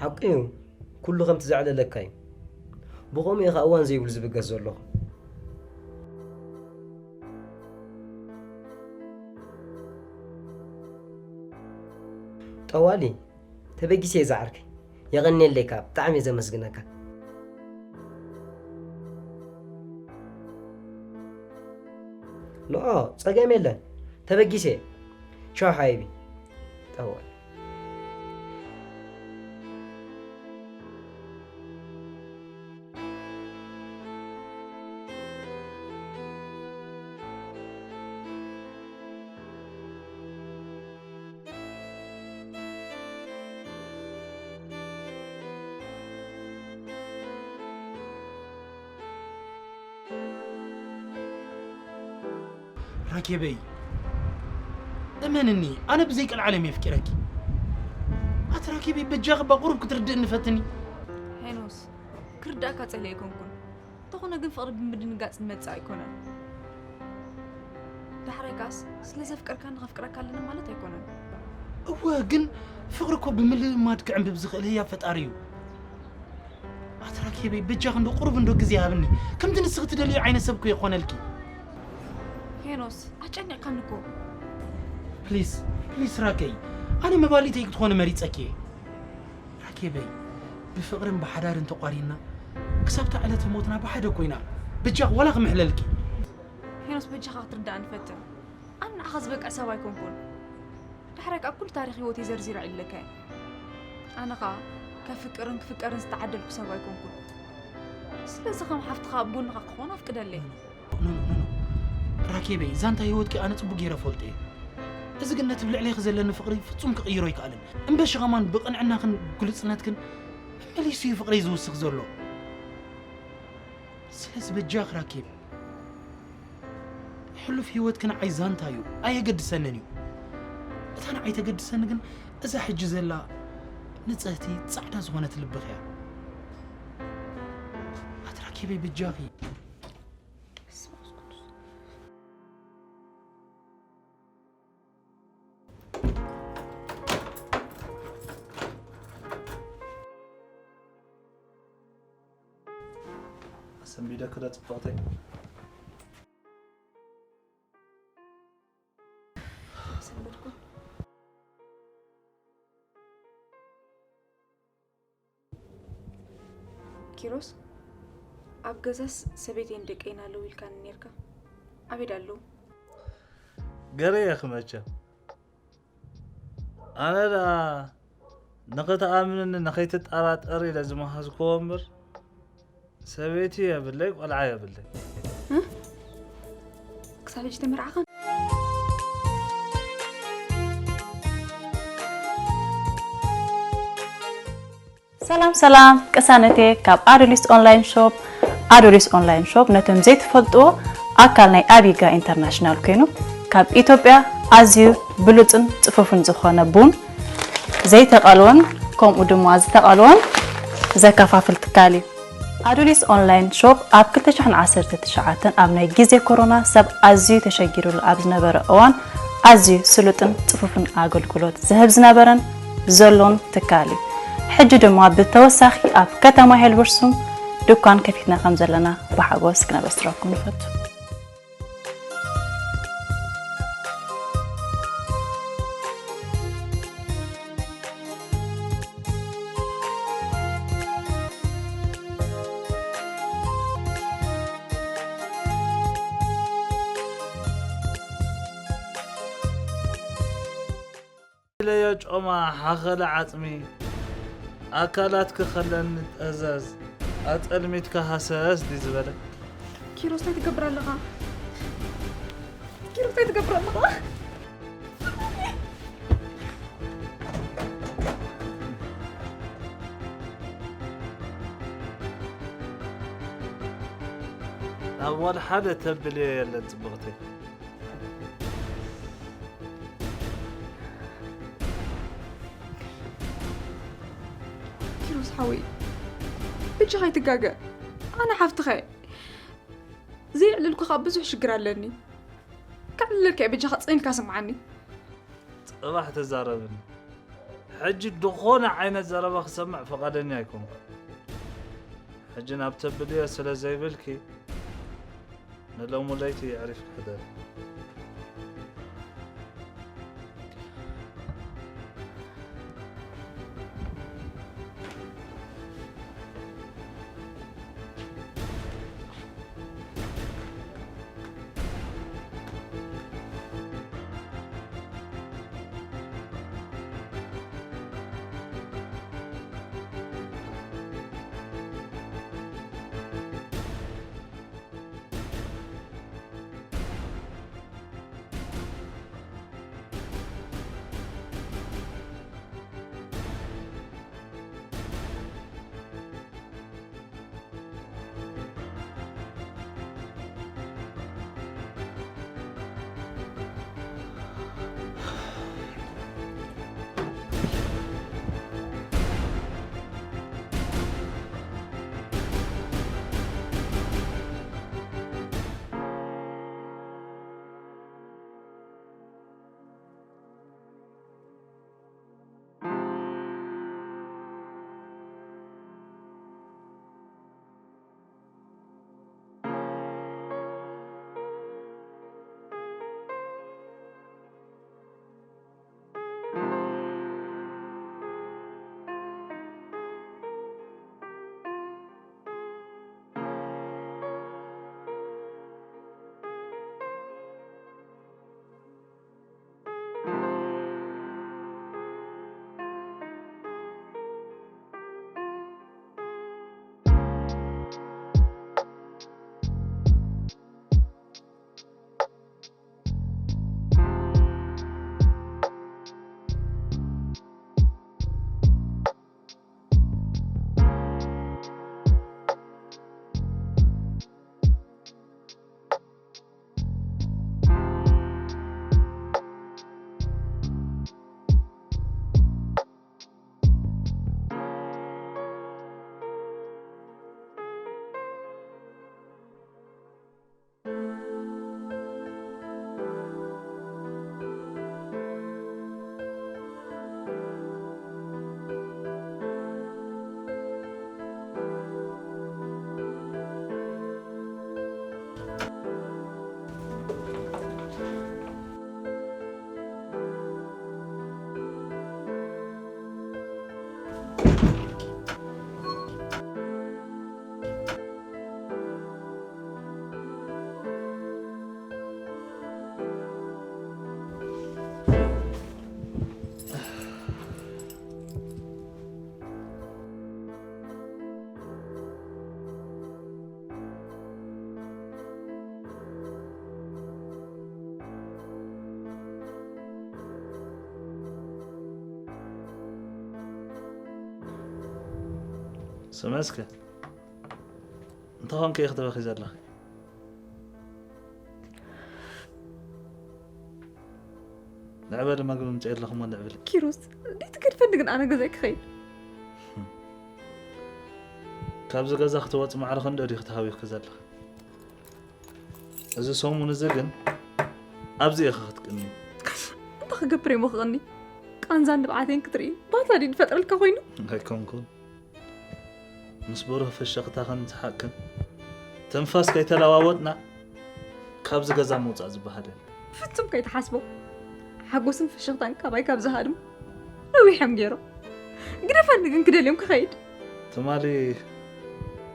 ሓቂ እዩ፣ ኩሉ ከምቲ ዘዕለለካ እዩ። ብኸምኡ ኢኻ እዋን ዘይብሉ ዝብገስ ዘለኹ። ጠዋሊ፣ ተበጊሰ እየ ዝዓርከይ። የቐንየለይ፣ ካብ ብጣዕሚ እየ ዘመስግነካ። ንኦ፣ ጸገም የለን። ተበጊሰ እየ። ቻው ሓቢቢ። ጠዋሊ። ራኬበይ፣ እመንኒ፣ ኣነ ብዘይ ቀልዓለም የፍቂረኪ። ኣቲ ራኬበይ፣ በጃኺ እባ ቁሩብ ክትርድእኒ ፈትኒ። ሄኖስ፣ ክርዳእካ ጸሊአ ኣይኮንኩን። እንተኾነ ግን ፍቕሪ ብምድንጋጽ ዝመጽእ ኣይኮነን። ዳሕራይ ከኣስ ስለ ዘፍቀርካኒ ከፍቅረካ ኣለኒ ማለት ኣይኮነን። እወ፣ ግን ፍቕሪ እኮ ብምልማድ ክዕንብብ ዝኽእል ህያብ ፈጣሪ እዩ። ኣቲ ራኬበይ፣ በጃኺ እንዶ ቁሩብ እንዶ ግዜ ሃብኒ። ከምቲ ንስኺ ትደልዮ ዓይነት ሰብ እኮ የኾነልኪ። ሄኖስ፣ ኣጨኒቕካኒ እኮ። ፕሊስ፣ ፕሊስ ራከይ፣ ኣነ መባሊተይ ክትኾኒ መሪጸኪ እየ። ራኬበይ፣ ብፍቕርን ብሓዳርን ተቋሪና ክሳብታ ዕለተ ሞትና ብሓደ ኮይና፣ በጃኺ ዋላ ክምሕለልኪ። ሄኖስ፣ በጃኻ ክትርዳእኒ ፈትን። ኣነ ንዓኻ ዝበቅዕ ሰብ ኣይኮንኩን። ዳሕራይ ካብ ኩሉ ታሪኽ ህይወተይ ዘርዚረ ዕልለካ እየ። ኣነ ኸኣ ከፍቅርን ክፍቀርን ዝተዓደልኩ ሰብ ኣይኮንኩን። ስለዚ ከም ሓፍትኻ ኣብ ጎንኻ ክኾን ኣፍቅደለይ። ኖ፣ ኖ፣ ኖ፣ ኖ። ራኬበይ፣ ዛንታ ህይወትኪ ኣነ ጽቡቅ ገይረ ፈልጦ እየ። እዚ ግን ነቲ ብልዕሌኺ ዘለኒ ፍቕሪ ፍጹም ክቕይሮ ኣይከኣልን። እምበሺ ኸማን ብቕንዕናኽን ግሉጽነትክን መሊሱ እዩ ፍቕረይ ዝውስኽ ዘሎ። ስለዚ በጃኺ ራኬብ፣ ሕሉፍ ህይወትኪ ንዓይ ዛንታ እዩ፣ ኣየገድሰንን እዩ። እታ ንዓይ ተገድሰኒ ግን እዛ ሕጂ ዘላ ንጽህቲ ጻዕዳ ዝኾነት ልብኺ እያ። ኣቲ ራኬበይ በጃኺ። ኣሰንቢደኪ ዶ ጽብቕተይ? ሰንበድኩ። ኪሮስ፣ ኣብ ገዛስ ሰበይተይን ደቀይን ኣለዉ ኢልካኒ ኔርካ። ኣበይ ኣለዉ? ገረየኺ መቸም። ኣነ ደኣ ንኽትኣምንኒ ንኸይትጠራጠር ኢለ ዝመሃዝክዎ እምበር፣ ሰበይቲ የብለይ፣ ቆልዓ የብለይ። እ? ክሳብ ሕጂ ተመርዓኻን? ሰላም ሰላም ቅሳነቴ ካብ ኣዶሊስ ኦንላይን ሾፕ። ኣዶሊስ ኦንላይን ሾፕ ነቶም ዘይትፈልጥዎ ኣካል ናይ ኣቢጋ ኢንተርናሽናል ኮይኑ፣ ካብ ኢትዮጵያ ኣዝዩ ብሉጽን ጽፉፍን ዝኾነ ቡን ዘይተቐልወን ከምኡ ድማ ዝተቐልወን ዘከፋፍል ትካል እዩ። ኣዶሊስ ኦንላይን ሾፕ ኣብ ክልተ ሽሕን ዓሰርተ ትሽዓተን ኣብ ናይ ግዜ ኮሮና ሰብ ኣዝዩ ተሸጊሩሉ ኣብ ዝነበረ እዋን ኣዝዩ ስሉጥን ጽፉፍን ኣገልግሎት ዝህብ ዝነበረን ዘሎን ትካል እዩ። ሕጂ ድማ ብተወሳኺ ኣብ ከተማ ሄልበርሱም ድኳን ከፊትና ከም ዘለና ብሓጎስ ክነበስረኩም ንፈቱ። ኢለዮ ጮማ ሓኸለ ዓጽሚ ኣካላትኪ ከለኒ ጠዘዝ ኣጸልሚትካ ሃሰስ ድዩ ዝበለ? ኪሮስ እንታይ ትገብር ኣለኻ? ኪሮስ እንታይ ትገብር ኣለኻ? ኣብ ዋላ ሓደ ተብልዮ የለን ጽብቕቲ። ኪሮስ ሓወይ፣ በጃኻ ኣይትጋገ። ኣነ ሓፍትኻ እየ። ዘየዕለልኩኻ ብዙሕ ሽግር ኣለኒ። ከዕልለልካ እየ፣ በጃኻ ጽን ኢልካ ስምዓኒ። ጽባሕ ተዛረብኒ። ሕጂ ዝኾነ ዓይነት ዘረባ ክሰምዕ ፈቓደኛ ኣይኮንኩን። ሕጂ ናብ ተብልዮ ስለ ዘይብልኪ፣ ንሎሚ ለይቲ የዕሪፍኪ ሕደሪ። ስምዒ እስከ፣ እንታይ ኾንኪ ኢኺ ትበኺ ዘለኺ? ንዕበሊ፣ መግቢ ምጽእ ኣለኹ እሞ ንዕበሊ። ኪሮስ፣ እንዴት ትገድፈኒ ግን ኣነ ገዛይ ክኸይድ? ካብዚ ገዛ ክትወጽ ማዕረ ክንደይ ዲኺ ተሃዊኽኪ ዘለኺ? እዚ ሰሙን እዚ ግን ኣብዚ ኢኺ ክትቅኒ። እንታይ ክገብር እየ ክቕኒ? ቃንዛን ንብዓተይን ክትርኢ ባታ ድዩ ዝፈጥረልካ ኮይኑ? ኣይኮንኩን። ምስ ብሩህ ፍሽኽታኽን ሰሓቕክን ትንፋስ ከይተለዋወጥና ካብዚ ገዛ ምውጻእ ዝበሃል የለን። ፍጹም ከይትሓስቦ። ሓጎስን ፍሽኽታን ካባይ ካብ ዝሃድሙ ነዊሕ እዮም ገይሮም። ግደፈኒ ግን ክደልዮም ክኸይድ። ትማሊ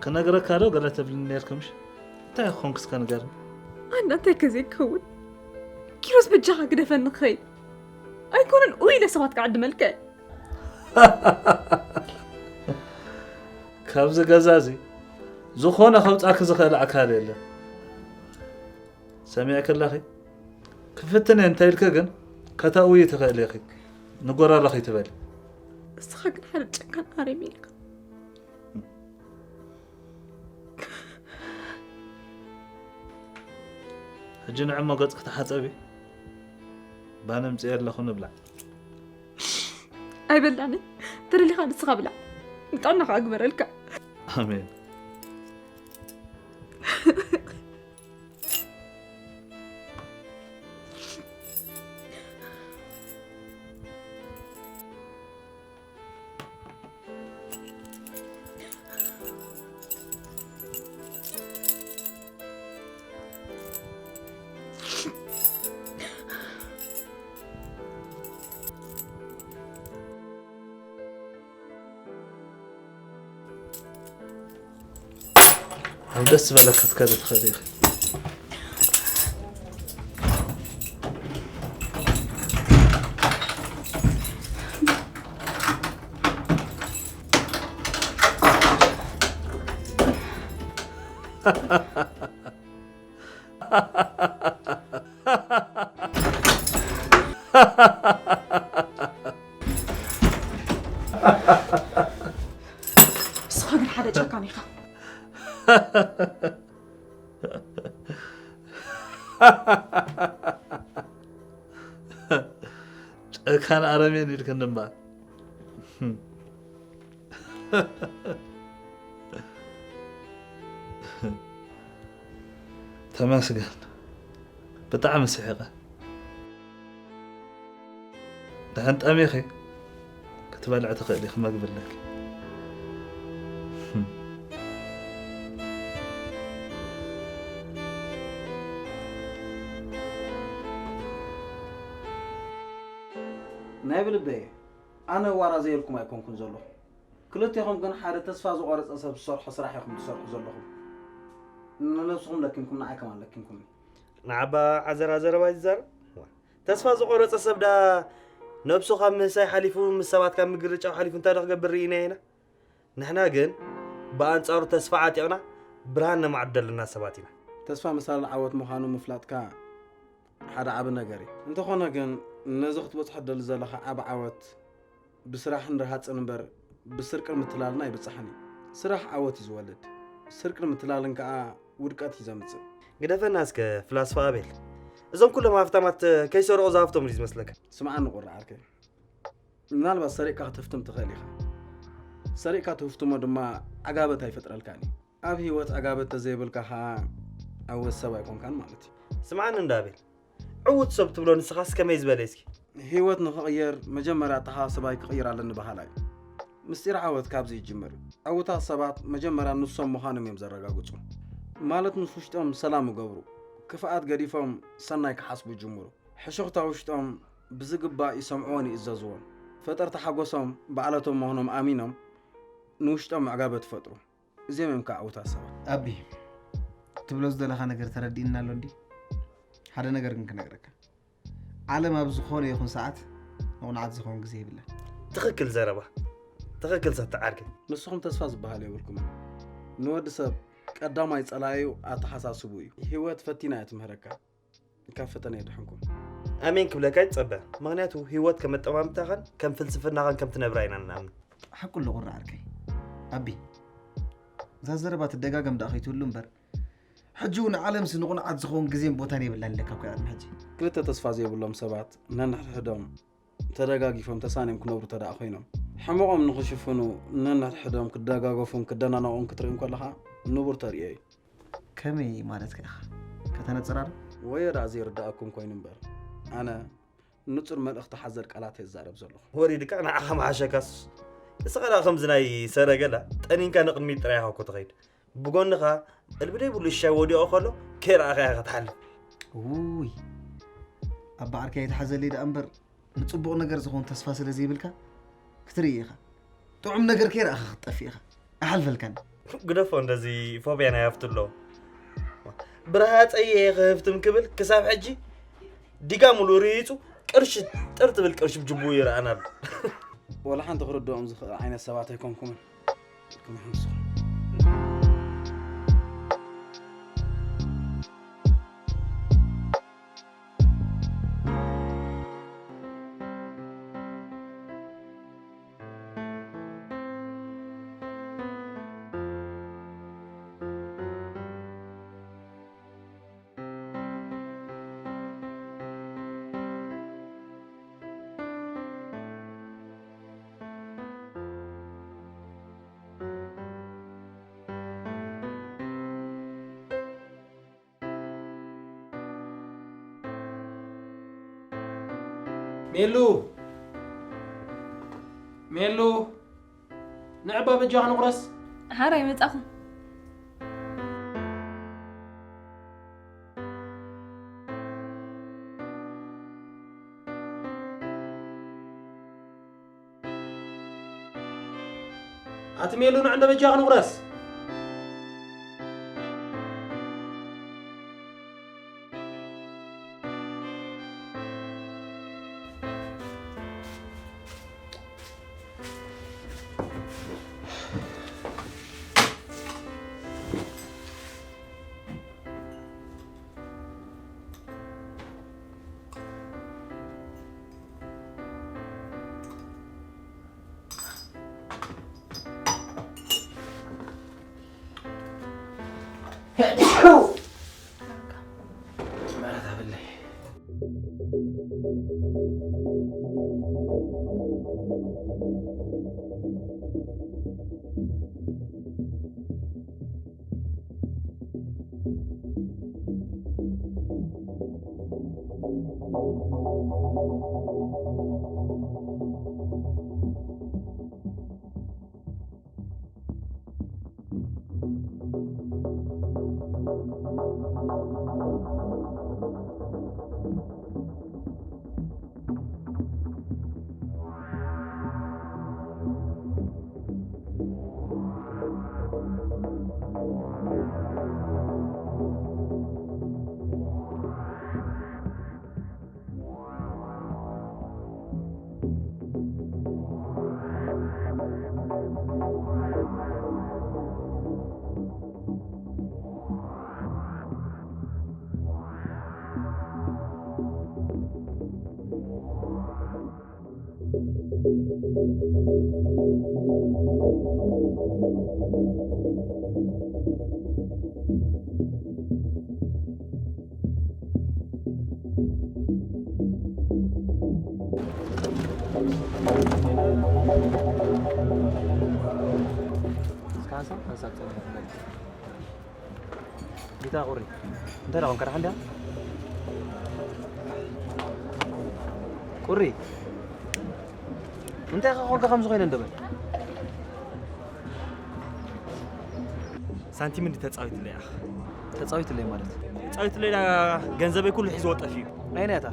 ክነግረካ ዶ ገለ ትብልኒ ነይርኪ ምሽ? እንታይ ኮንኪ እስከ ንገርኒ? ኣነ እንታይ ከ ዘይክኸውን? ኪሮስ በጃኻ ግደፈኒ ክኸይድ። ኣይኮነን ኡ ኢለ ሰባት ክዕድመልካ እየ። ካብዚ ገዛ እዚ ዝኾነ ከውጻኪ ዝኽእል ኣካል የለን። ሰሚዕኪ ኣለኺ? ክፍትን እየ እንተ ኢልኪ ግን ከተእውዪ ትኽእሊ ኢኺ። ንጎረሮ ከይትበሊ። እስኻ ግን ሓደ ጨካን ኣረሜን ኢኻ። ሕጂ ንዕሞ ገጽኪ ተሓጸቢ። ባኒ ኣምጺኤ ኣለኹ ንብላዕ። ኣይበላዕን። ተደሊኻ ንስኻ ብላዕ። ንጥዕናኻ እግበረልካ። ኣሜን። ኣብ ደስ ዝበለካ ክትከዲ ትኽእሊ ኢኺ። ንስኻ ግን ሓደ ጨካን ኢኻ። ጨካን ኣረሜን ኢልክኒ እምበኣር። ተመስገን። ብጣዕሚ ስሒቐ። ደሓን ጠሚኺ ክትበልዒ ትኽእሊ ኢኺ፣ መግቢ ኣለኪ። ናይ ብልበየ ኣነ ዋራ ዘየልኩም ኣይኮንኩን ዘለኹ። ክልቴኹም ግን ሓደ ተስፋ ዝቖረጸ ሰብ ዝሰርሖ ስራሕ ኢኹም ትሰርሑ ዘለኹም። ንነብስኹም ለኪምኩም ንዓይ ከማን ለኪምኩምኒ። ንዓባ ዓዘራ ዘረባ እዩ ዝዛረብ። ተስፋ ዝቖረጸ ሰብ ደኣ ነብሱ ካብ ምህሳይ ሓሊፉ ምስ ሰባት ካብ ምግርጫው ሓሊፉ እንታይ ዶ ክገብር ርኢናዮ ኢና? ንሕና ግን ብኣንጻሩ ተስፋ ዓጢቕና ብርሃን ነማዕድ ዘለና ሰባት ኢና። ተስፋ መሳልል ዓወት ምዃኑ ምፍላጥካ ሓደ ዓቢ ነገር እዩ። እንተኾነ ግን ነዚ ክትበጽሖ ትደሊ ዘለኻ ዓቢ ዓወት ብስራሕን ርሃጽን እምበር ብስርቅን ምትላልን ኣይብጻሕን እዩ። ስራሕ ዓወት እዩ ዝወልድ፣ ስርቅን ምትላልን ከኣ ውድቀት እዩ ዘምጽእ። ግደፈና እስከ ፍላስፋ ኣቤል፣ እዞም ኩሎም ሃፍታማት ከይሰረቑ ዝሃፍቶም ድዩ ዝመስለካ? ስምዓኒ ቁሪ ዓርከይ፣ ምናልባት ሰሪቕካ ክትህፍትም ትኽእል ኢኻ። ሰሪቕካ ትህፍትሞ ድማ ዓጋበት ኣይፈጥረልካን እዩ። ኣብ ህይወት ዓጋበት ተዘይብልካ ኸኣ ዕዉት ሰብ ኣይኮንካን ማለት እዩ። ስምዓኒ እንዳ ኣቤል፣ ዕዉት ሰብ ትብሎ ንስኻስ ከመይ ዝበለ እስኪ? ህይወት ንኽቕየር መጀመርያ ኣተሓሳስባይ ክቕይር ኣለኒ በሃላይ። ምስጢር ዓወት ካብዚ ይጅምር። ዕዉታት ሰባት መጀመርያ ንሶም ምዃኖም እዮም ዘረጋግጹ። ማለት ምስ ውሽጦም ሰላም ይገብሩ። ክፍኣት ገዲፎም ሰናይ ክሓስቡ ይጅምሩ። ሕሹኽታ ውሽጦም ብዝግባእ ይሰምዕዎን ይእዘዝዎን። ፈጠርቲ ሓጎሶም ባዕለቶም ምዃኖም ኣሚኖም ንውሽጦም ምዕጋበት ይፈጥሩ። እዚኦም እዮም ከዓ ዕዉታት ሰባት። ኣቢ፣ ትብሎ ዝደለኻ ነገር ተረዲእና ኣሎ እንዲ? ሓደ ነገር ግን ክነግረካ። ዓለም ኣብ ዝኾነ ይኹን ሰዓት ንቑንዓት ዝኸውን ግዜ የብላን። ትኽክል ዘረባ። ትኽክል ሰቲ ዓርከይ። ንስኹም ተስፋ ዝበሃል የብልኩምን። ንወዲ ሰብ ቀዳማይ ጸላኢኡ ኣተሓሳስብኡ እዩ። ህይወት ፈቲና እያ ትምህረካ። ካብ ፈተነ የድሕንኩም። ኣሜን ክብለካ ይጸበ። ምኽንያቱ ህይወት ከም ኣጠማምታኻን ከም ፍልስፍናኻን ከም ትነብራ ኢና ንኣምን። ሓቁ ኣሎ ቁሪ ዓርከይ። ኣቢ፣ እዛ ዘረባ ትደጋገም ደኣ ከይትህሉ እምበር፣ ሕጂ እውን ዓለምሲ ንቑንዓት ዝኸውን ግዜን ቦታን የብላን ኢለካ እኮ እየ ቅድሚ ሕጂ። ክልተ ተስፋ ዘይብሎም ሰባት ነንሕድሕዶም ተደጋጊፎም ተሳንዮም ክነብሩ ተደኣ ኮይኖም፣ ሕመቖም ንኽሽፍኑ ነንሕድሕዶም ክደጋገፉን ክደናነቑን ክትርኢ እንከለኻ ንቡር ተርእዮ እዩ። ከመይ ማለትካ ኢኻ? ከተነጽራር? ወዮ ደኣ ዘይርድኣኩም ኮይኑ እምበር፣ ኣነ ንጹር መልእኽቲ ሓዘል ቃላት እየ ዝዛረብ ዘለኹ። ወሪድካ ንዓኻ መሓሸካስ። እስኻ ደኣ ከምዚ ናይ ሰረገላ ጠኒንካ ንቕድሚት ጥራይ ኢኻ እኮ ትኸይድ። ብጎንኻ እልቢ ዘይብሉ ሻይ ወዲቑ ከሎ ከይረኣኻ ኢኻ ትሓልፍ። ውይ፣ ኣባ ዓርከይ ኣይትሓዘለይ ደኣ እምበር፣ ንጽቡቕ ነገር ዝኸውን ተስፋ ስለ ዘይብልካ ክትርኢ ኢኻ። ጥዑም ነገር ከይረኣኻ ክትጠፍእ ኢኻ። ኣይሓልፈልካን። ግደፎ፣ እንደዚ ፎብያ ናይ ሃፍቲ ኣሎ። ብረሃጸይ እየ ክህፍትም ክብል ክሳብ ሕጂ ዲጋ ሙሉእ ርሂጹ ቅርሺ ጥር ትብል ቅርሺ ብጅቡ ይረኣና ኣሎ። ወላ ሓንቲ ክርድኦም ዝኽእል ዓይነት ሰባት ኣይኮንኩምን። ሜሉ! ሜሉ! ንዕባ በጃኻ ንቑረስ። ሓራይ መጻኹ። ኣቲ ሜሉ ንዕንደ በጃኻ ንቑረስ። ጌታ ቁሪ፣ እንታይ ደኣ ኮንካ? ደሓን ድያ? ቁሪ፣ እንታይ ኢኻ ኮንካ ከምዚ ኮይነ እንዶ በል? ሳንቲም እንዲ ተጻዊትለይ ኣኽ። ተጻዊትለይ ማለት? ተጻዊትለይ ዳ ገንዘበይ ኩሉ ሒዝዎ ጠፊኡ። ኣየናይ እታ?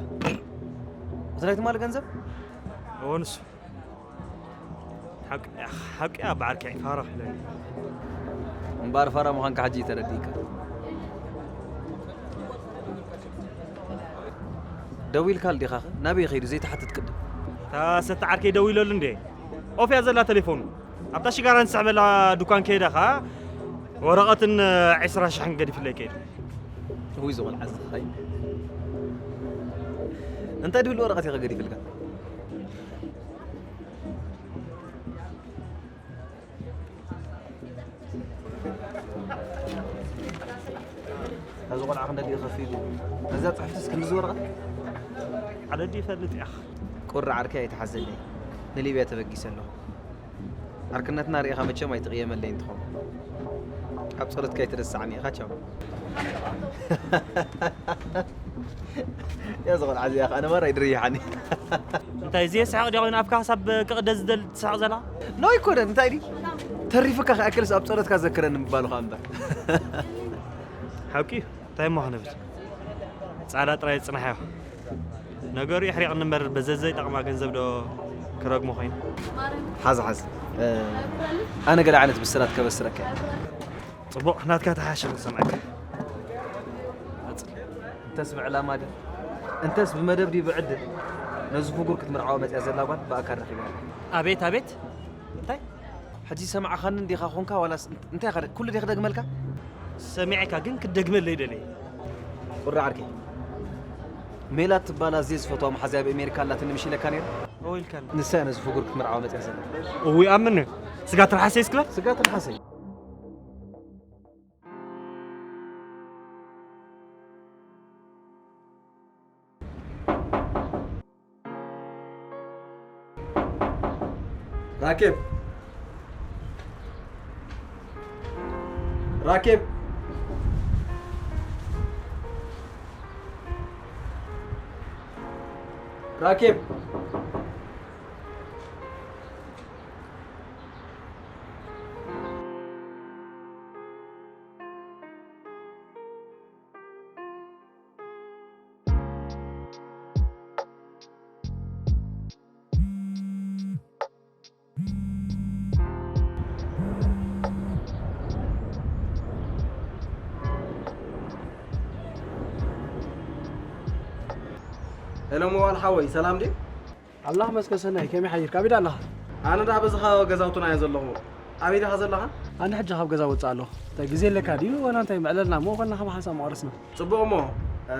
እቲ ናይ ትማሊ ገንዘብ? እወ፣ ንሱ። ሓቂ፣ ሓቂ ኣባ ዓርከይ፣ ፋራ ክለኒ። እምበኣር ፋራ ምዃንካ ሕጂ እዩ ተረዲእካ። ደዊልካሉ ዲኻኸ? ናበይ ከይዱ ዘይትሓትት ቅድም? እታ ሰቲ ዓርከይ ደዊለሉ እንዴ? ኦፍ እያ ዘላ ቴሌፎኑ። ኣብታ ሽጋራ ንስሕበላ ዱኳን ከይደ ኸኣ ወረቐትን ዕስራ ሽሕን ገዲፍለይ ከይዱ። እውይ፣ እዚ ቆልዓ እዚ ኸይ-፣ እንታይ ድብል ወረቐት ኢኻ ገዲፍልካ? እዚ ቆልዓ ክንደይ ድዩ ከፊሉ? ነዛ ጽሕፍትስ ክንድዚ ወረቐት? ዓደዲ ይፈልጥ ኢኻ። ቁሪ ዓርከይ ኣይትሓዘለይ። ንሊብያ ተበጊሰ ኣለኹ። ዓርክነትና ርኢኻ መቸም ኣይትቕየመለይ እንትኾን። ኣብ ጸሎትካ ኣይትረስዓኒ ኢኻ ቻው። ያዚ ቆልዓ እዚኣ ኸኣ ነባር ኣይድርይሓኒ። እንታይ እዚየ ሰሓቕ ድያ ኮይና ኣብካ ክሳብ ክቕደ ዝደል ትስሓቕ ዘላ? ኖ ኣይኮነን፣ እንታይ ድዩ? ተሪፍካ ክኣክልስ ኣብ ጸሎትካ ዘክረኒ ምባሉ ኸኣ እምበር። ሓቂ እዩ። እንታይ እሞ ክንብል? ጻዕዳ ጥራይ ጽንሓዮ። ነገሩ የሕሪቕኒ እምበር በዘዘይ ጠቕማ ገንዘብ ዶ ክረግሞ ኮይኑ? ሓዝ ሓዝ። እ፣ ኣነ ገለ ዓይነት ብስራት ከበስረካ እየ። ጽቡቕ፣ ናትካ ተሓሸ ክሰምዐካ። ቀጽል። እንተስ ብዕላማ ድዩ? እንተስ ብመደብ ድዩ ብዕድል? ነዚ ፍጉር ክትምርዓዋ መጽያ ዘላ ጓል ብኣካል ረኺበያ። ኣቤት፣ ኣቤት። እንታይ? ሕጂ ሰማዕኻኒ እንዲኻ ኾንካ ዋላስ እንት-፣ እንታይ ኻደ-፣ ኩሉ ዲኺ ደግመልካ? ሰሚዐካ ግን ክትደግመለይ ደለየ። ቁሪ ዓርከይ። ሜላት ትባል ኣዝየ ዝፈትዋ መሓዝያ ኣብ ኣሜሪካ ኣላትኒ ምሽ ኢለካ ነይረ? እወ ኢልካኒ። ንሳ እያ ነዚ ፍጉር ክትምርዓዋ መጽያ ዘላ። እዊ ኣምን። ስጋ ትርሓሰይ እስክበል? ስጋ ትርሓሰይ። ራኬብ! ራኬብ! ራኬብ! ሄሎ፣ ሞባል ሓወይ፣ ሰላም ድዩ? ኣላህ መስገን ሰናይ፣ ከመይ ሓይርካ? ኣበይ ኣለኻ? ኣነ ደኣ በዚ ከባቢ ገዛውትና እየ ዘለኹ። ኣበይ ዲኻ ዘለኻ? ኣነ ሕጂ ካብ ገዛ ወጽእ ኣለኹ። እንታይ ግዜ ኣለካ ድዩ? ዋላ እንታይ ምዕለልና እሞ ኮና ከም ሓንሳብ ምቐረስና። ጽቡቕ እሞ፣ እ፣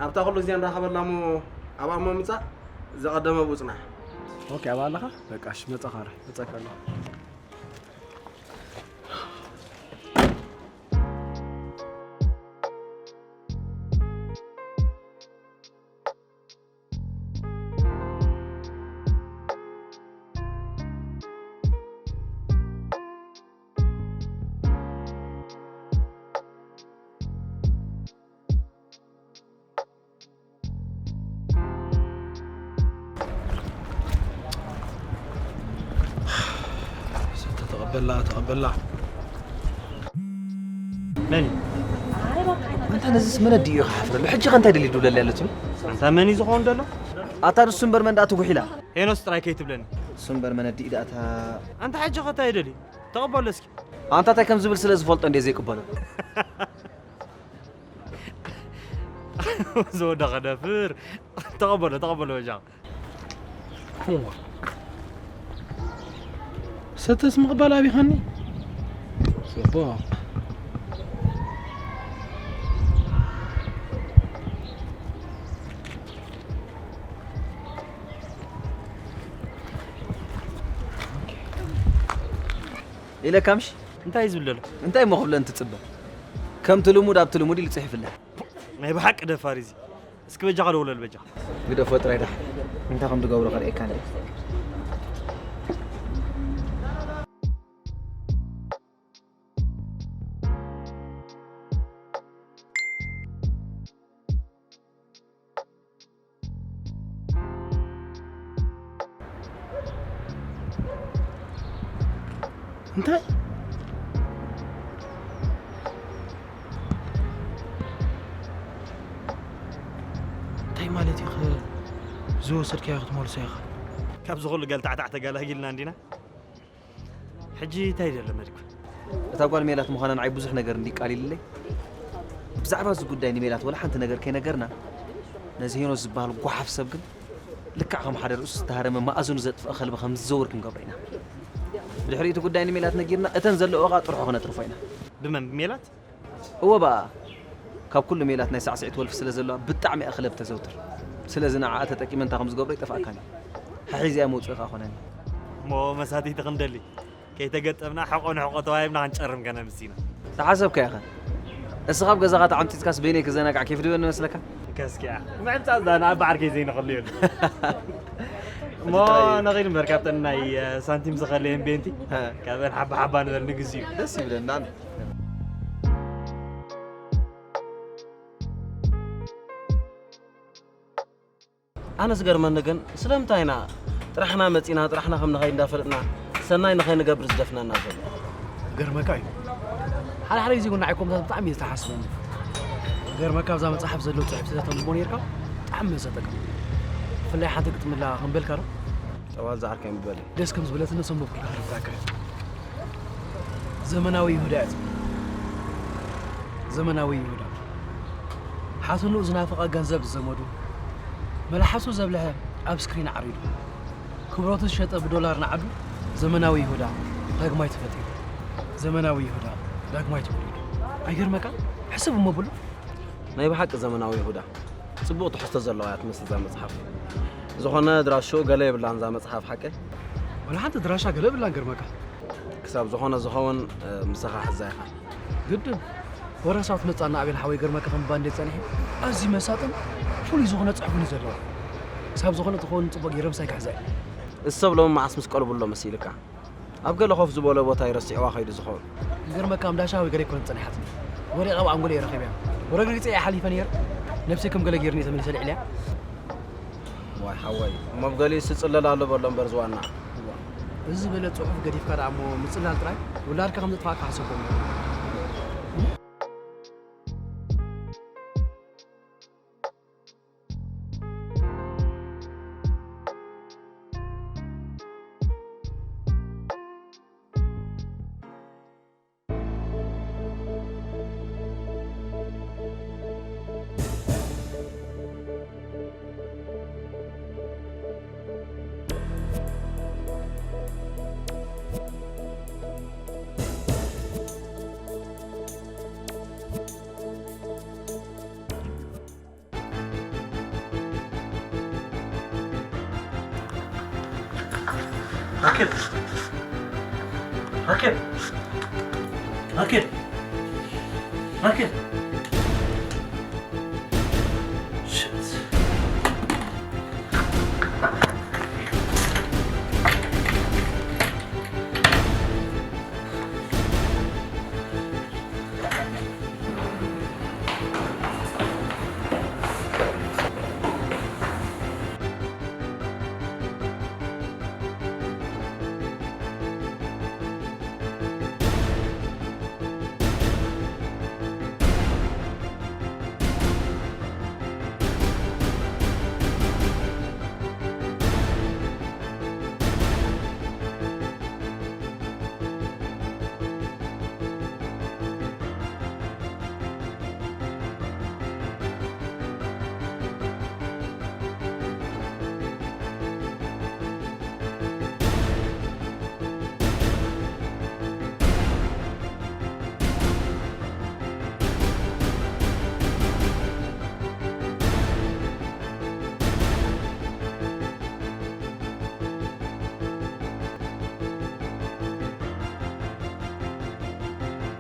ኣብታ ኩሉ ግዜ ንራኸበላ እሞ ኣብኣ እሞ ምጻእ፣ ዝቐደመ ብኡ ጽናሕ። ኦኬ፣ ኣብኣ ኣለኻ? በቃ እሺ፣ መጻኻ ረ-፣ መጻካ ኣለኹ። ሰተ ተቐበላ፣ ተቐበላ። መን እዩ? ኣንታ ነዚስ መነዲ እዩ ክሓፍረሉ። ሕጂ ኸ እንታይ ደልዩ ድውለል ያለትኒ? ኣንታ መን እዩ ዝኾን ደሎ? ኣታ ንሱ እምበር መን ደኣ ትጉሕ ኢላ? ሄኖስ ጥራይ ከይትብለኒ። እሱ እምበር መነዲ እዩ ደኣታ። ኣንታ ሕጂ ኸ እንታይ ደልዩ? ተቐበሎ እስኪ። ኣንታ እንታይ ከም ዝብል ስለ ዝፈልጦ እንዴ ዘይቅበሎ? ዝወደ ኸደፍር። ተቐበሎ፣ ተቐበሎ በጃ። እዋ። ሰተስ ምቕባል ኣቢኻኒ? ጽቡቕ። ኢለካ ምሽ? እንታይ እዩ ዝብል ዘሎ? እንታይ እሞ ክብለን ትጽበ? ከምቲ ልሙድ ኣብቲ ልሙድ ኢሉ ጽሒፍለን። ናይ ብሓቂ ደፋር እዚ። እስኪ በጃኻ ደውለሉ በጃኻ። ግደፎ ጥራይ ደሓን። እንታይ ከም ዝገብሮ ከርእየካ ንርኢ። እንታይ? እንታይ ማለት እዩ? ኸ ዝወሰድካዮ ክትመልሶ ኢኻ? ካብዚ ኹሉ ገልታዕታዕ ተገላጊልና እንዲና? ሕጂ እንታይ ደሎ መሊኩ? እታ ጓል ሜላት ምዃና ንዓይ ብዙሕ ነገር እንድዩ ቃሊልለይ። ብዛዕባ እዚ ጉዳይ ንሜላት ወላ ሓንቲ ነገር ከይነገርና፣ ነዚ ሄኖስ ዝበሃል ጓሓፍ ሰብ ግን ልክዕ ከም ሓደ ርእሱ ዝተሃረመ መኣዝኑ ዘጥፍአ ከልቢ ከም ዝዘውር ክንገብሮ ኢና። ብድሕሪኡ እቲ ጉዳይ ንሜላት ነጊርና፣ እተን ዘለዋ ኸኣ ጥርሑ ክነትርፎ ኢና። ብመን? ብሜላት? እወ በኣ፣ ካብ ኩሉ ሜላት ናይ ሳዕስዒት ወልፊ ስለ ዘለዋ ብጣዕሚ እያ ክለብ ተዘውትር። ስለዚ ንዓኣ ተጠቂመ እንታይ ከም ዝገብሮ ይጠፍኣካን እዩ። ሓሒዘያ መውፅኢ ከኣ ኮነኒ። እሞ መሳትይቲ ክንደሊ፣ ከይተገጠምና ሕቆ ንሕቆ ተዋሂብና ክንጨርም ከነ ምስና። ዝሓሰብካዮ ኸ? እስኻ ኣብ ገዛኻ ተዓንቲትካስ በይነይ ክዘናጋዕ ኬፍ ድበኒ መስለካ? ከስኪያ። ምዕንጻ እዛ ንኣባ ዓርከይ ዘይንኸሉ የብሉ። እሞ ነኺድ እምበር ካብተን ናይ፣ እ፣ ሳንቲም ዝኸለየን ቤንቲ። እ። ካብአን ሓባ ሓባ ንበል ንግዚኡ። ደስ ይብለና። ኣነ ዝገርመኒ ግን ስለምንታይ ኢና ጥራሕና መጺና ጥራሕና ከም ንኸይድ እንዳፈለጥና ሰናይ ንኸይንገብር ዝደፍነና ዘሎ? ገርመካ እዩ። ሓደ ሓደ ግዜ እውን ንዓይ ከምታት ብጣዕሚ እዩ ዝተሓስበኒ። ገርመካ ኣብዛ መጽሓፍ ዘለዉ ጽሑፍትታት ተንብቦ ነይርካ ብጣዕሚ መሰጠካ። ብፍላይ ሓንቲ ግጥምላ ከንበልካ ዶ? ጠዋል ዝዓርከይ ምበል። ደስ ከም ዝበለትኒ ሰንበብኩልካ ክርዳካ እዩ። ዘመናዊ ይሁዳ እዩ። ዘመናዊ ይሁዳ። ሓትንኡ ዝናፈቐ ገንዘብ ዝዘመዱ፣ መልሓሱ ዘብልሐ ኣብ ስክሪን ዓሪዱ፣ ክብረቱ ዝሸጠ ብዶላር ንዓዱ፣ ዘመናዊ ይሁዳ ዳግማይ ተፈጢሩ። ዘመናዊ ይሁዳ ዳግማይ ተወሊዱ። ኣይገርመካን? ሕስብ እሞ ብሎ። ናይ ብሓቂ ዘመናዊ ይሁዳ። ጽቡቕ ትሕዝቶ ዘለዋ እያ ትመስል እዛ መጽሓፍ። ዝኾነ ድራሽኡ ገለ የብላን እዛ መጽሓፍ ሓቀይ? ወላ ሓንቲ ድራሻ ገለ የብላን ገርመካ። ክሳብ ዝኾነ ዝኸውን፣ እ፣ ምሳኻ ሕዛ ኢኻ። ግድን። ወረሳት መጻና ኣቤል ሓወይ ገርመካ ከም ባንዴ ጸኒሑ። ኣዝዩ መሳጥን ፍሉይ ዝኾነ ጽሑፍን እዩ ዘለዎ። ክሳብ ዝኾነ ትኸውን ጽቡቕ ገይረ ምሳይ ክሕዛ እየ። እሰብ ሎሚ መዓስ ምስ ቀልቡ ኣሎ መሲልካ? ኣብ ገለ ኮፍ ዝበሎ ቦታ እዩ ረሲዕዋ ከይዱ ዝኸውን። ገርመካ ኣብ ዳሻ ወይ ገለ ኣይኮነን ጸኒሓትኒ። ወሪቐ ኣብ ኣንጎለ እየ ረኺበያ። ወረግሪጸ እየ ሓሊፈ ነይረ። ነብሰይ ከም ገለ ገይሩኒ እየ ተመሊሰ ልዕልያ። ዋይ ሓወይ፣ እሞ ኣብ ገሊኡ ስጽለል ኣሎ በሎ እምበር ዝዋና። እዋ፣ እዚ ዝበለ ጽሑፍ ገዲፍካ ደኣ እሞ ምጽላል ጥራይ ውላድካ ከም ዘጥፋእካ ሓሰቦም። ركب. ركب. ركب. ركب. شت.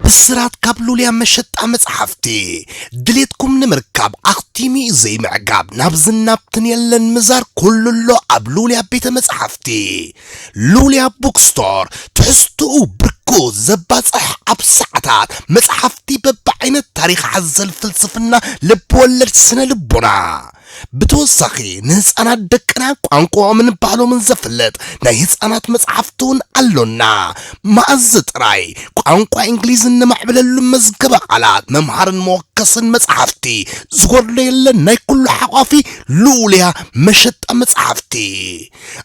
ብስራት ካብ ሉልያ መሸጣ መጽሓፍቲ። ድሌትኩም ንምርካብ ኣኽቲሙ እዩ ዘይምዕጋብ። ናብዝን ናብትን የለን ምዛር፣ ኩሉ ኣሎ ኣብ ሉልያ ቤተ መጽሓፍቲ። ሉልያ ቡክስቶር፣ ትሕዝትኡ ብርኩ ዘባጽሕ፣ ኣብ ሰዓታት መጽሓፍቲ በብዓይነት፣ ታሪኽ ሓዘል፣ ፍልስፍና፣ ልብ ወለድ፣ ስነ ልቦና። ብተወሳኺ ንህፃናት ደቅና ቋንቋኦምን ባህሎምን ዘፍልጥ ናይ ህፃናት መፅሓፍቲ እውን ኣሎና። መኣዝ ጥራይ ቋንቋ እንግሊዝ እነማዕብለሉ መዝገበ ቃላት፣ መምሃርን መወከስን መፅሓፍቲ ዝጎድሎ የለን። ናይ ኩሉ ሓቋፊ ሉልያ መሸጣ መፅሓፍቲ።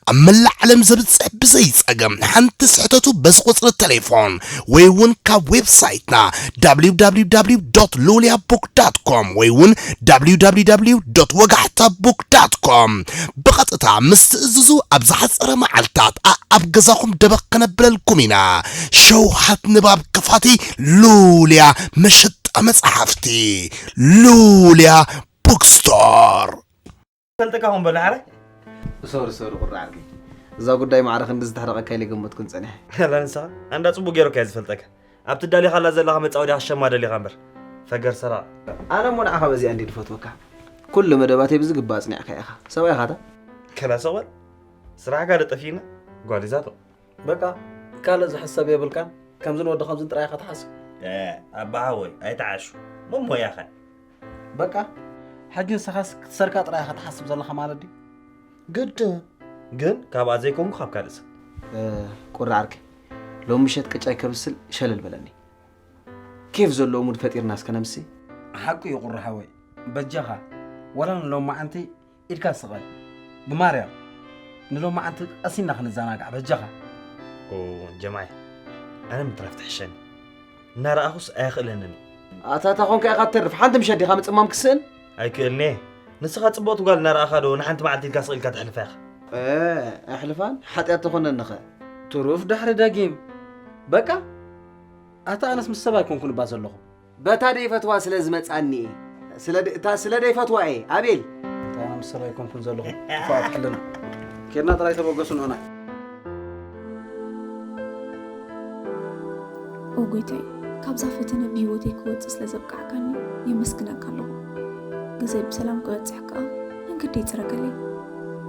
ኣብ መላእ ዓለም ዘብጽሕ ብዘይ ጸገም ሓንቲ ስሕተቱ በዚ ቁጽሪ ቴሌፎን ወይ እውን ካብ ዌብሳይትና www.loliabook.com ወይ እውን www.wagaxtabook.com ብቐጥታ ምስ ትእዝዙ ኣብ ዝሓጸረ መዓልታት ኣኣብ ገዛኹም ደበኽ ከነብለልኩም ኢና። ሸውሃት ንባብ ከፋቲ ሉልያ መሸጣ መጽሓፍቲ ሉልያ ቡክስቶር። ፈልጠካ ኹም በሎ ሓራይ። ሶሪ፣ ሶሪ፣ ቁራዕ ዓርከይ። እዛ ጉዳይ ማዕረ ክንዲ ዝተሕረቐካ ኢለ ገመትኩን ጸኒሐ። ኣላ ንስኻ፣ ኣንዳ ጽቡቕ ገይሩ እኳ እየ ዝፈልጠካ። ኣብቲ ዳሊኻላ ዘለኻ መጻወድያ ክትሸማ ደሊኻ እምበር። ፈገር ሰራቕ። ኣነ እሞ ንዓኻ በዚኣ እንዲ ዝፈትወካ። ኩሉ መደባተይ ብዝግባእ ኣጽኒዕካ ኢኻ። ሰብኣይ ኢኻ እታ? ከላ ሰቕ በል። ስራሕካ ዶ ጠፊእና? ጓል ዛቶ። በቃ፣ ካልእ ዝሕሰብ የብልካን? ከምዝን ወዲ ከምዝን ጥራይ ኢኻ ትሓስብ? እ፣ ኣባሓወይ፣ ኣይትዓሹ። መሞ ኢኻ። በቃ፣ ሕጂ ንስኻስ ክትሰርቃ ጥራይ ኢኻ ትሓስብ ዘለኻ ማለት ድዩ? ግድ። ግን ካብኣ ዘይኮንኩ ካብ ካልእ ሰብ። እ፣ ቁሪ ዓርከይ፣ ሎሚ ምሸት ቅጫይ ከብስል ሸለል በለኒ። ኬፍ ዘለዎ ሙድ ፈጢርና እስከ ነምሲ። ሓቁ እዩ ቁሪ ሓወይ። በጃኻ፣ ወላ ንሎማዓንቲ ኢድካ ስቐል። ብማርያም፣ ንሎማዓንቲ ቀሲና ክንዘናጋዕ በጃኻ። ኦ፣ ጀማዓይ፣ ኣነ ምትራፍ ትሕሸኒ። እናረኣኹስ ኣየኽእለንን። ኣታ፣ እታ ኾንካ ኢኻ ትተርፍ። ሓንቲ ምሸት ዲኻ ምጽማም ክስእን? ኣይክእልን'የ። ንስኻ ጽብቕቲ ጓል እናረኣኻ ዶ ንሓንቲ መዓልቲ ኢልካ ስቕ ኢልካ ተሕልፋ ኢኻ? እ፣ ኣሕልፋን ሓጢኣት ተኾነንኸ? ትሩፍ ድሕሪ ደጊም። በቃ፣ ኣታ ኣነስ ምስ ሰብ ኣይኮንኩን እባ ዘለኹ። በታ ደይፈትዋ ስለ ዝመጻኒ እየ። ስለ ደ-፣ እታ ስለ ደይፈትዋ እየ፣ ኣቤል። እንታይ ኣነ ምስ ሰብ ኣይኮንኩን ዘለኹ። ክፉኣት ሕልና። ኬድና ጥራይ ተበገሱ ንዑና። ኦ ጎይታይ፣ ካብዛ ፈተነ ብህይወተይ ክወጽእ ስለ ዘብቃዕካኒ የመስግነካ ኣለኹ። ግዜ ብሰላም ክበጽሕ ከኣ መንገዲ ይጽረገለይ።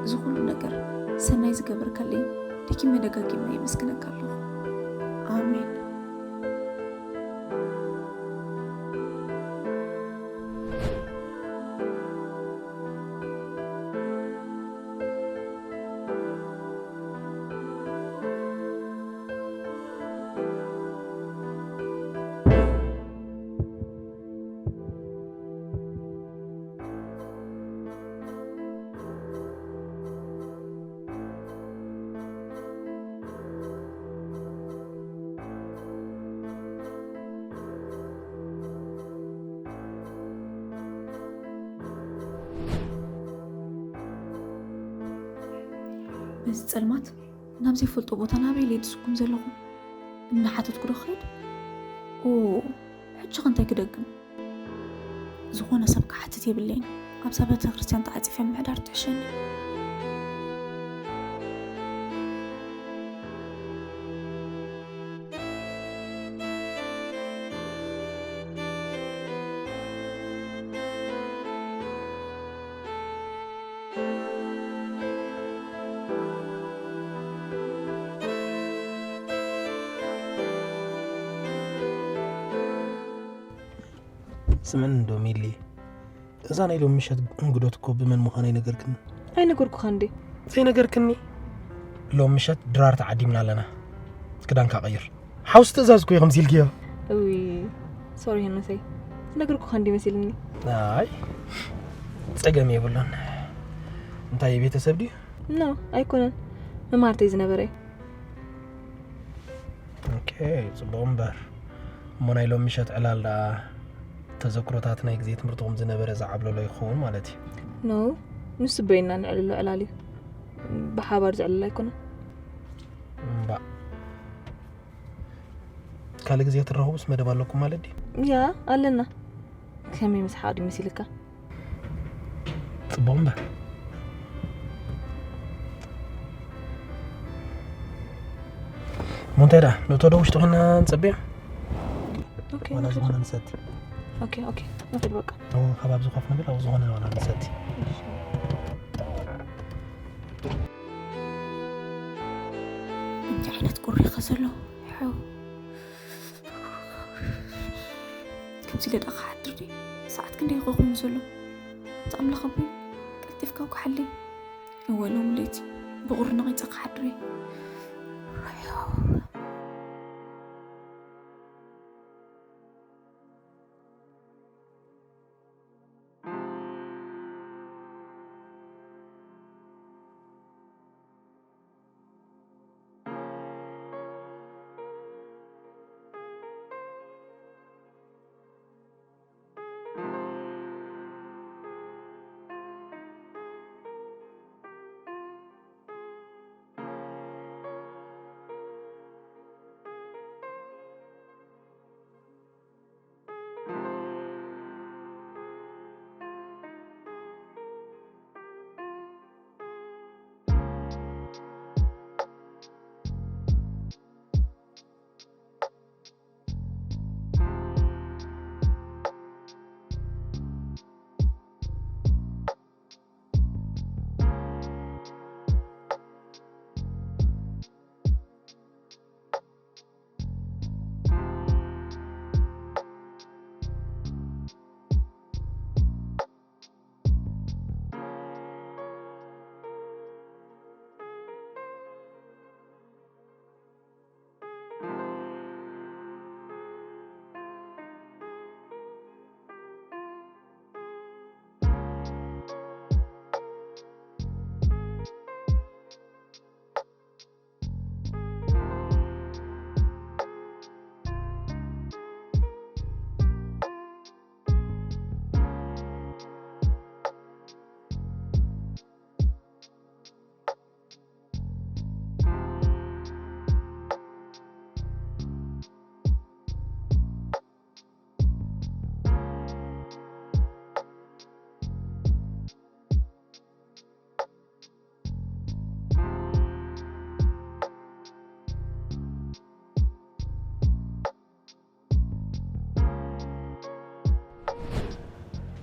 እዚ ኩሉ ነገር ሰናይ ዝገበርካለይ ደጊመ ደጋጊመ የመስግነካ ኣለኹ። ኣሜን። በዚ ጸልማት ናብ ዘይፈልጦ ቦታ ናበይ ኢለ ድስኩም ዘለኹ? እናሓተትኩ ዶ ክኸይድ? ኦ፣ ሕጂ ኸ እንታይ ክደግም? ዝኾነ ሰብ ክሓትት የብለይን። ኣብዛ ቤተ ክርስቲያን ተዓጺፈ ምሕዳር ትሕሸኒ። ስምዕኒ እንዶ ሚሊ፣ እዛ ናይ ሎሚ ምሸት እንግዶት እኮ ብመን ምዃና ኣይነገርክን። ኣይነገርኩኻ እንዴ? ዘይነገርክኒ? ሎሚ ምሸት ድራር ተዓዲምና ኣለና። ክዳንካ ቀይር። ሓውስ ትእዛዝ እኮ እዩ ከምዚ ኢልክዮ። እዊ፣ ሶሪ ሄኖሰይ። ዝነገርኩኻ እንዲ መሲልኒ። ኣይ፣ ጸገም የብሉን። እንታይ ቤተሰብ ድዩ? ኖ፣ ኣይኮነን። መማርተይ ዝነበረ እዩ። ኦኬ፣ ጽቡቕ እምበር። እሞ ናይ ሎሚ ምሸት ዕላል ደኣ ተዘክሮታት ናይ ግዜ ትምህርትኹም ዝነበረ ዝዓብለሎ ይኸውን ማለት እዩ። ኖ፣ ንሱ በይንና ንዕልሎ ዕላል እዩ። ብሓባር ዝዕልል ኣይኮነን። እምባእ። ካልእ ግዜ ትራኸቡስ መደብ ኣለኩም ማለት ድዩ? ያ፣ ኣለና። ከመይ ምስሓቕ ድዩ መሲልካ? ጽቡቕ እምበር። እሞ እንታይ ደኣ፣ ንእቶ ዶ ውሽጢ ኮይና ንጸብያ? ኦኬ፣ ዋላ ንኸይድ። ዝኾነ ንሰቲ። ኦኬ፣ ኦኬ፣ ንኸይድ በቃ። እዎ፣ ካብ ኣብዚ ኮፍ ንብል፣ ኣብ ዝኾነ ዋላ ንሰቲ። እንታይ ዓይነት ቁሪ ኸ ዘሎ? ሓው። ከምዚ ኢለ ደኣ ክሓድር ድየ? ሰዓት ክንደይ ኮ ኮይኑ ዘሎ? እቲ ኣምላኽ ኣቦይ፣ ቀልጢፍካ ኣውክሓለይ። እወ፣ ሎሚ ለይቲ ብቑሪ ነቒጸ ክሓድር እየ።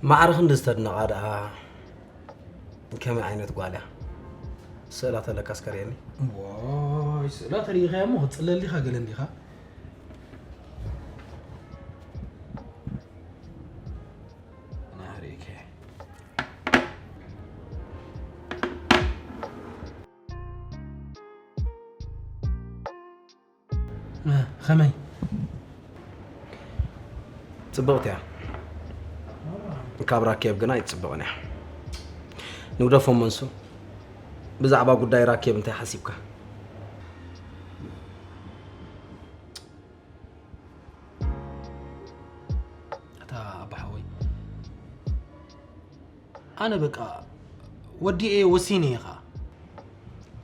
ማዕረ ክንዲ ዝተድነቓ ደኣ ከመይ ዓይነት ጓል እያ? ስእላ ተለካ እስከ ርእየኒ። ዋይ፣ ስእላ ተሪኢኻያ እሞ ክትጽለል ዲኻ ገለ እንዲኻ? ኣነ ርእየካያ። እ፣ ኸመይ? ጽብቕቲ እያ። ካብ ራኬብ ግን ኣይትጽብቕን እያ። ንግደፎ መንሱ፣ ብዛዕባ ጉዳይ ራኬብ እንታይ ሓሲብካ? ኣታ ኣባ ሓወይ፣ ኣነ በቃ ወዲኤ ወሲነ እየ ኸኣ።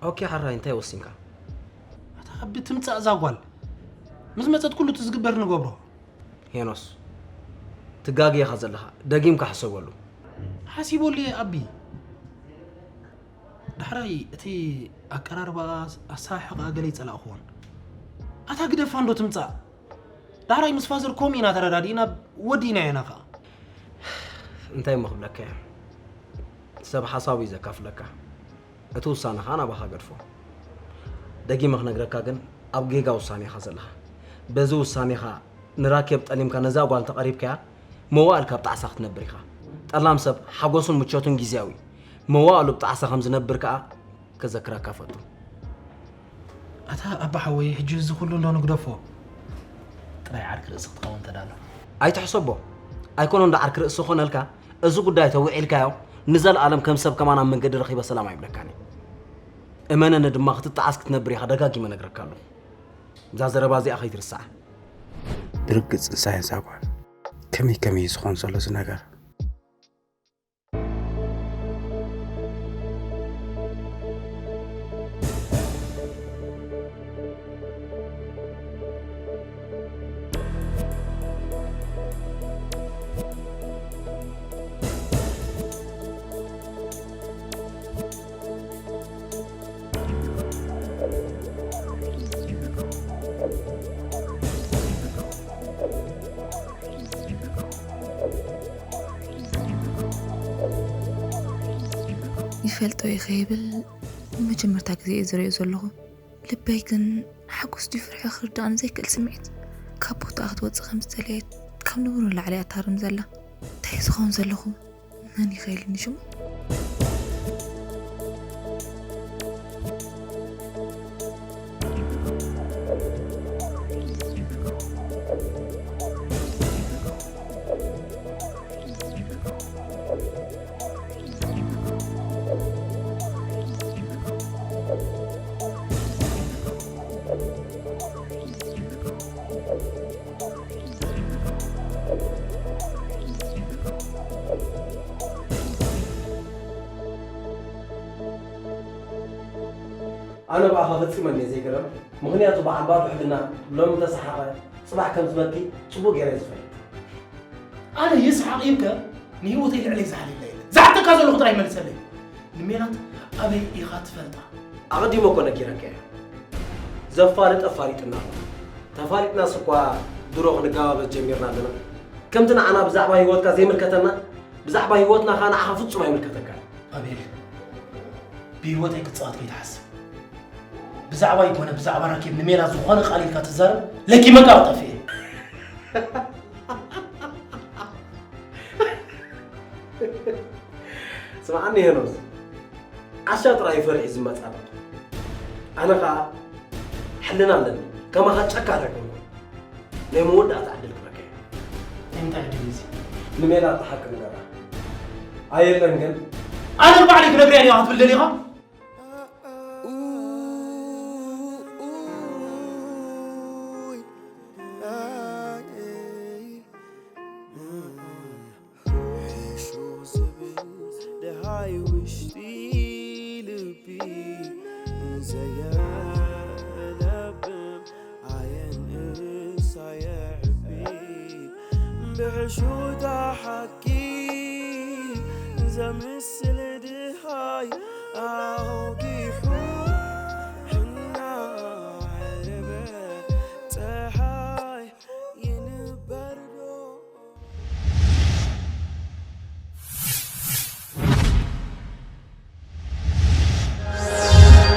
ኦኬ፣ ሓራይ እንታይ ወሲንካ? ኣታ ብትምጻእ እዛ ጓል። ምስ መጸት ኩሉ እቲ ዝግበር ንገብሮ። ሄኖስ፣ ትጋገ ኢኻ ዘለኻ። ደጊምካ ሕሰበሉ። ሓሲበሉ እየ ኣቢ። ዳሕራይ እቲ ኣቀራርባኣ፣ ኣሰሓሕቓኣ ገለ ይጸላእክዎን። ኣታ ግደፋ እንዶ ትምጻእ። ዳሕራይ ምስ ፋዘር ከምኡ ኢና ተረዳዲእና፣ ወዲእናዮ ኢና ኸኣ። እንታይ እሞ ክብለካ እየ? ሰብ ሓሳቡ እዩ ዘካፍለካ። እቲ ውሳነ ኸኣ ናባኻ ገድፎ። ደጊመ ክነግረካ ግን ኣብ ጌጋ ውሳነ ኢኻ ዘለኻ። በዚ ውሳኔኻ ንራኬብ ጠሊምካ ነዛ ጓል እንተቐሪብካያ፣ መዋእል ካብ ጣዕሳ ክትነብር ኢኻ። ጠላም ሰብ ሓጎሱን ምቾቱን ግዝያዊ፣ መዋእሉ ብጣዕሳ ከም ዝነብር ከኣ ከዘክረካ ፈቱ። ኣታ ኣባ ሓወይ፣ ሕጂ እዚ ኩሉ እንዶ ንግደፎ። ጥራይ ዓርኪ ርእሲ ክትኸውን ተዳሎ። ኣይትሕሰቦ። ኣይኮነ እንዶ ዓርኪ ርእሲ ኾነልካ፣ እዚ ጉዳይ ተዊዒልካዮ፣ ንዘለኣለም ከም ሰብ ከማን ኣብ መንገዲ ረኺበ ሰላም ኣይብለካን እዩ። እመነኒ ድማ ክትጠዓስ ክትነብር ኢኻ፣ ደጋጊመ ነግረካ ኣለኹ። እዛ ዘረባ እዚኣ ከይትርስዓ። ብርግጽ ንሳ እያ እዛ ጓል። ከመይ ከመይ እዩ ዝኾን ዘሎ እዚ ነገር? ይፈልጦ ኢኺ ይብል መጀመርታ ግዜ እየ ዝሪኦ ዘለኹ። ልበይ ግን ሓጎስ ድዩ ፍርሒ ክርዳእኒ ዘይክእል ስምዒት ካብ ቦታኣ ክትወፅእ ከም ዝደለየት ካብ ንቡር ንላዕሊ እያ ትሃርም ዘላ። እንታይ እዩ ዝኸውን ዘለኹ? መን ይኸይልኒ ሽሙ? ኣነ ብኣኻ ፈጺመ እንድየ ዘይገረም። ምኽንያቱ በዓል ባዶ ሕልና ሎሚ እንተሰሓቐ ጽባሕ ከም ዝበኪ ጽቡቕ ገይረ እየ ዝፈልጥ። ኣነ ይስሓቕ ይብከ ንህይወተይ ልዕለይ ዝሓልየላ የለን። ዝሓተካ ዘለኹ ጥራይ መልሰለይ። ንሜላት ኣበይ ኢኻ ትፈልጣ? ኣቐዲመ እኮ ነጊረካ እየ። ዘፋልጥ ኣፋሊጡና ኣሎ። ተፋሊጥናስ እኳ ድሮ ክንገባበዝ ጀሚርና ኣለና። ከምቲ ንዓና ብዛዕባ ህይወትካ ዘይምልከተና፣ ብዛዕባ ህይወትና ኸኣ ንዓኻ ፍጹም ኣይምልከተካን። ኣቤል፣ ብህይወተይ ክትጻወት ከይትሓስብ። ብዛዕባይ ኮነ ብዛዕባ ራኬብ ንሜላ ዝኾነ ቃል ኢልካ ትዛረብ፣ ለኪመካ ክጠፍእ እየ። ስምዓኒ ሄኖስ፣ ዓሻ ጥራይ እዩ ፈሪሑ ዝመጻደቕ። ኣነ ኸኣ ሕልና ኣለኒ፣ ከማኻ ጨካን ኣይኮንኩን። ናይ መወዳእታ ዕድል ክበካ እየ። እንታይ ዕድል እዩ እዚ? ንሜላ እቲ ሓቂ ንገራ። ኣየለን ግን ኣነ ንባዕለይ ክነግርያ እየ ክትብል ደሊኻ? ሕሹ ዝብል ደሃይ ውሽጢ ልቢ ዘየለብም ኣየን እሳ የዕቢ ብሕሹታ ሓቂ ዘምስል ድሃይ ኣውጊሑ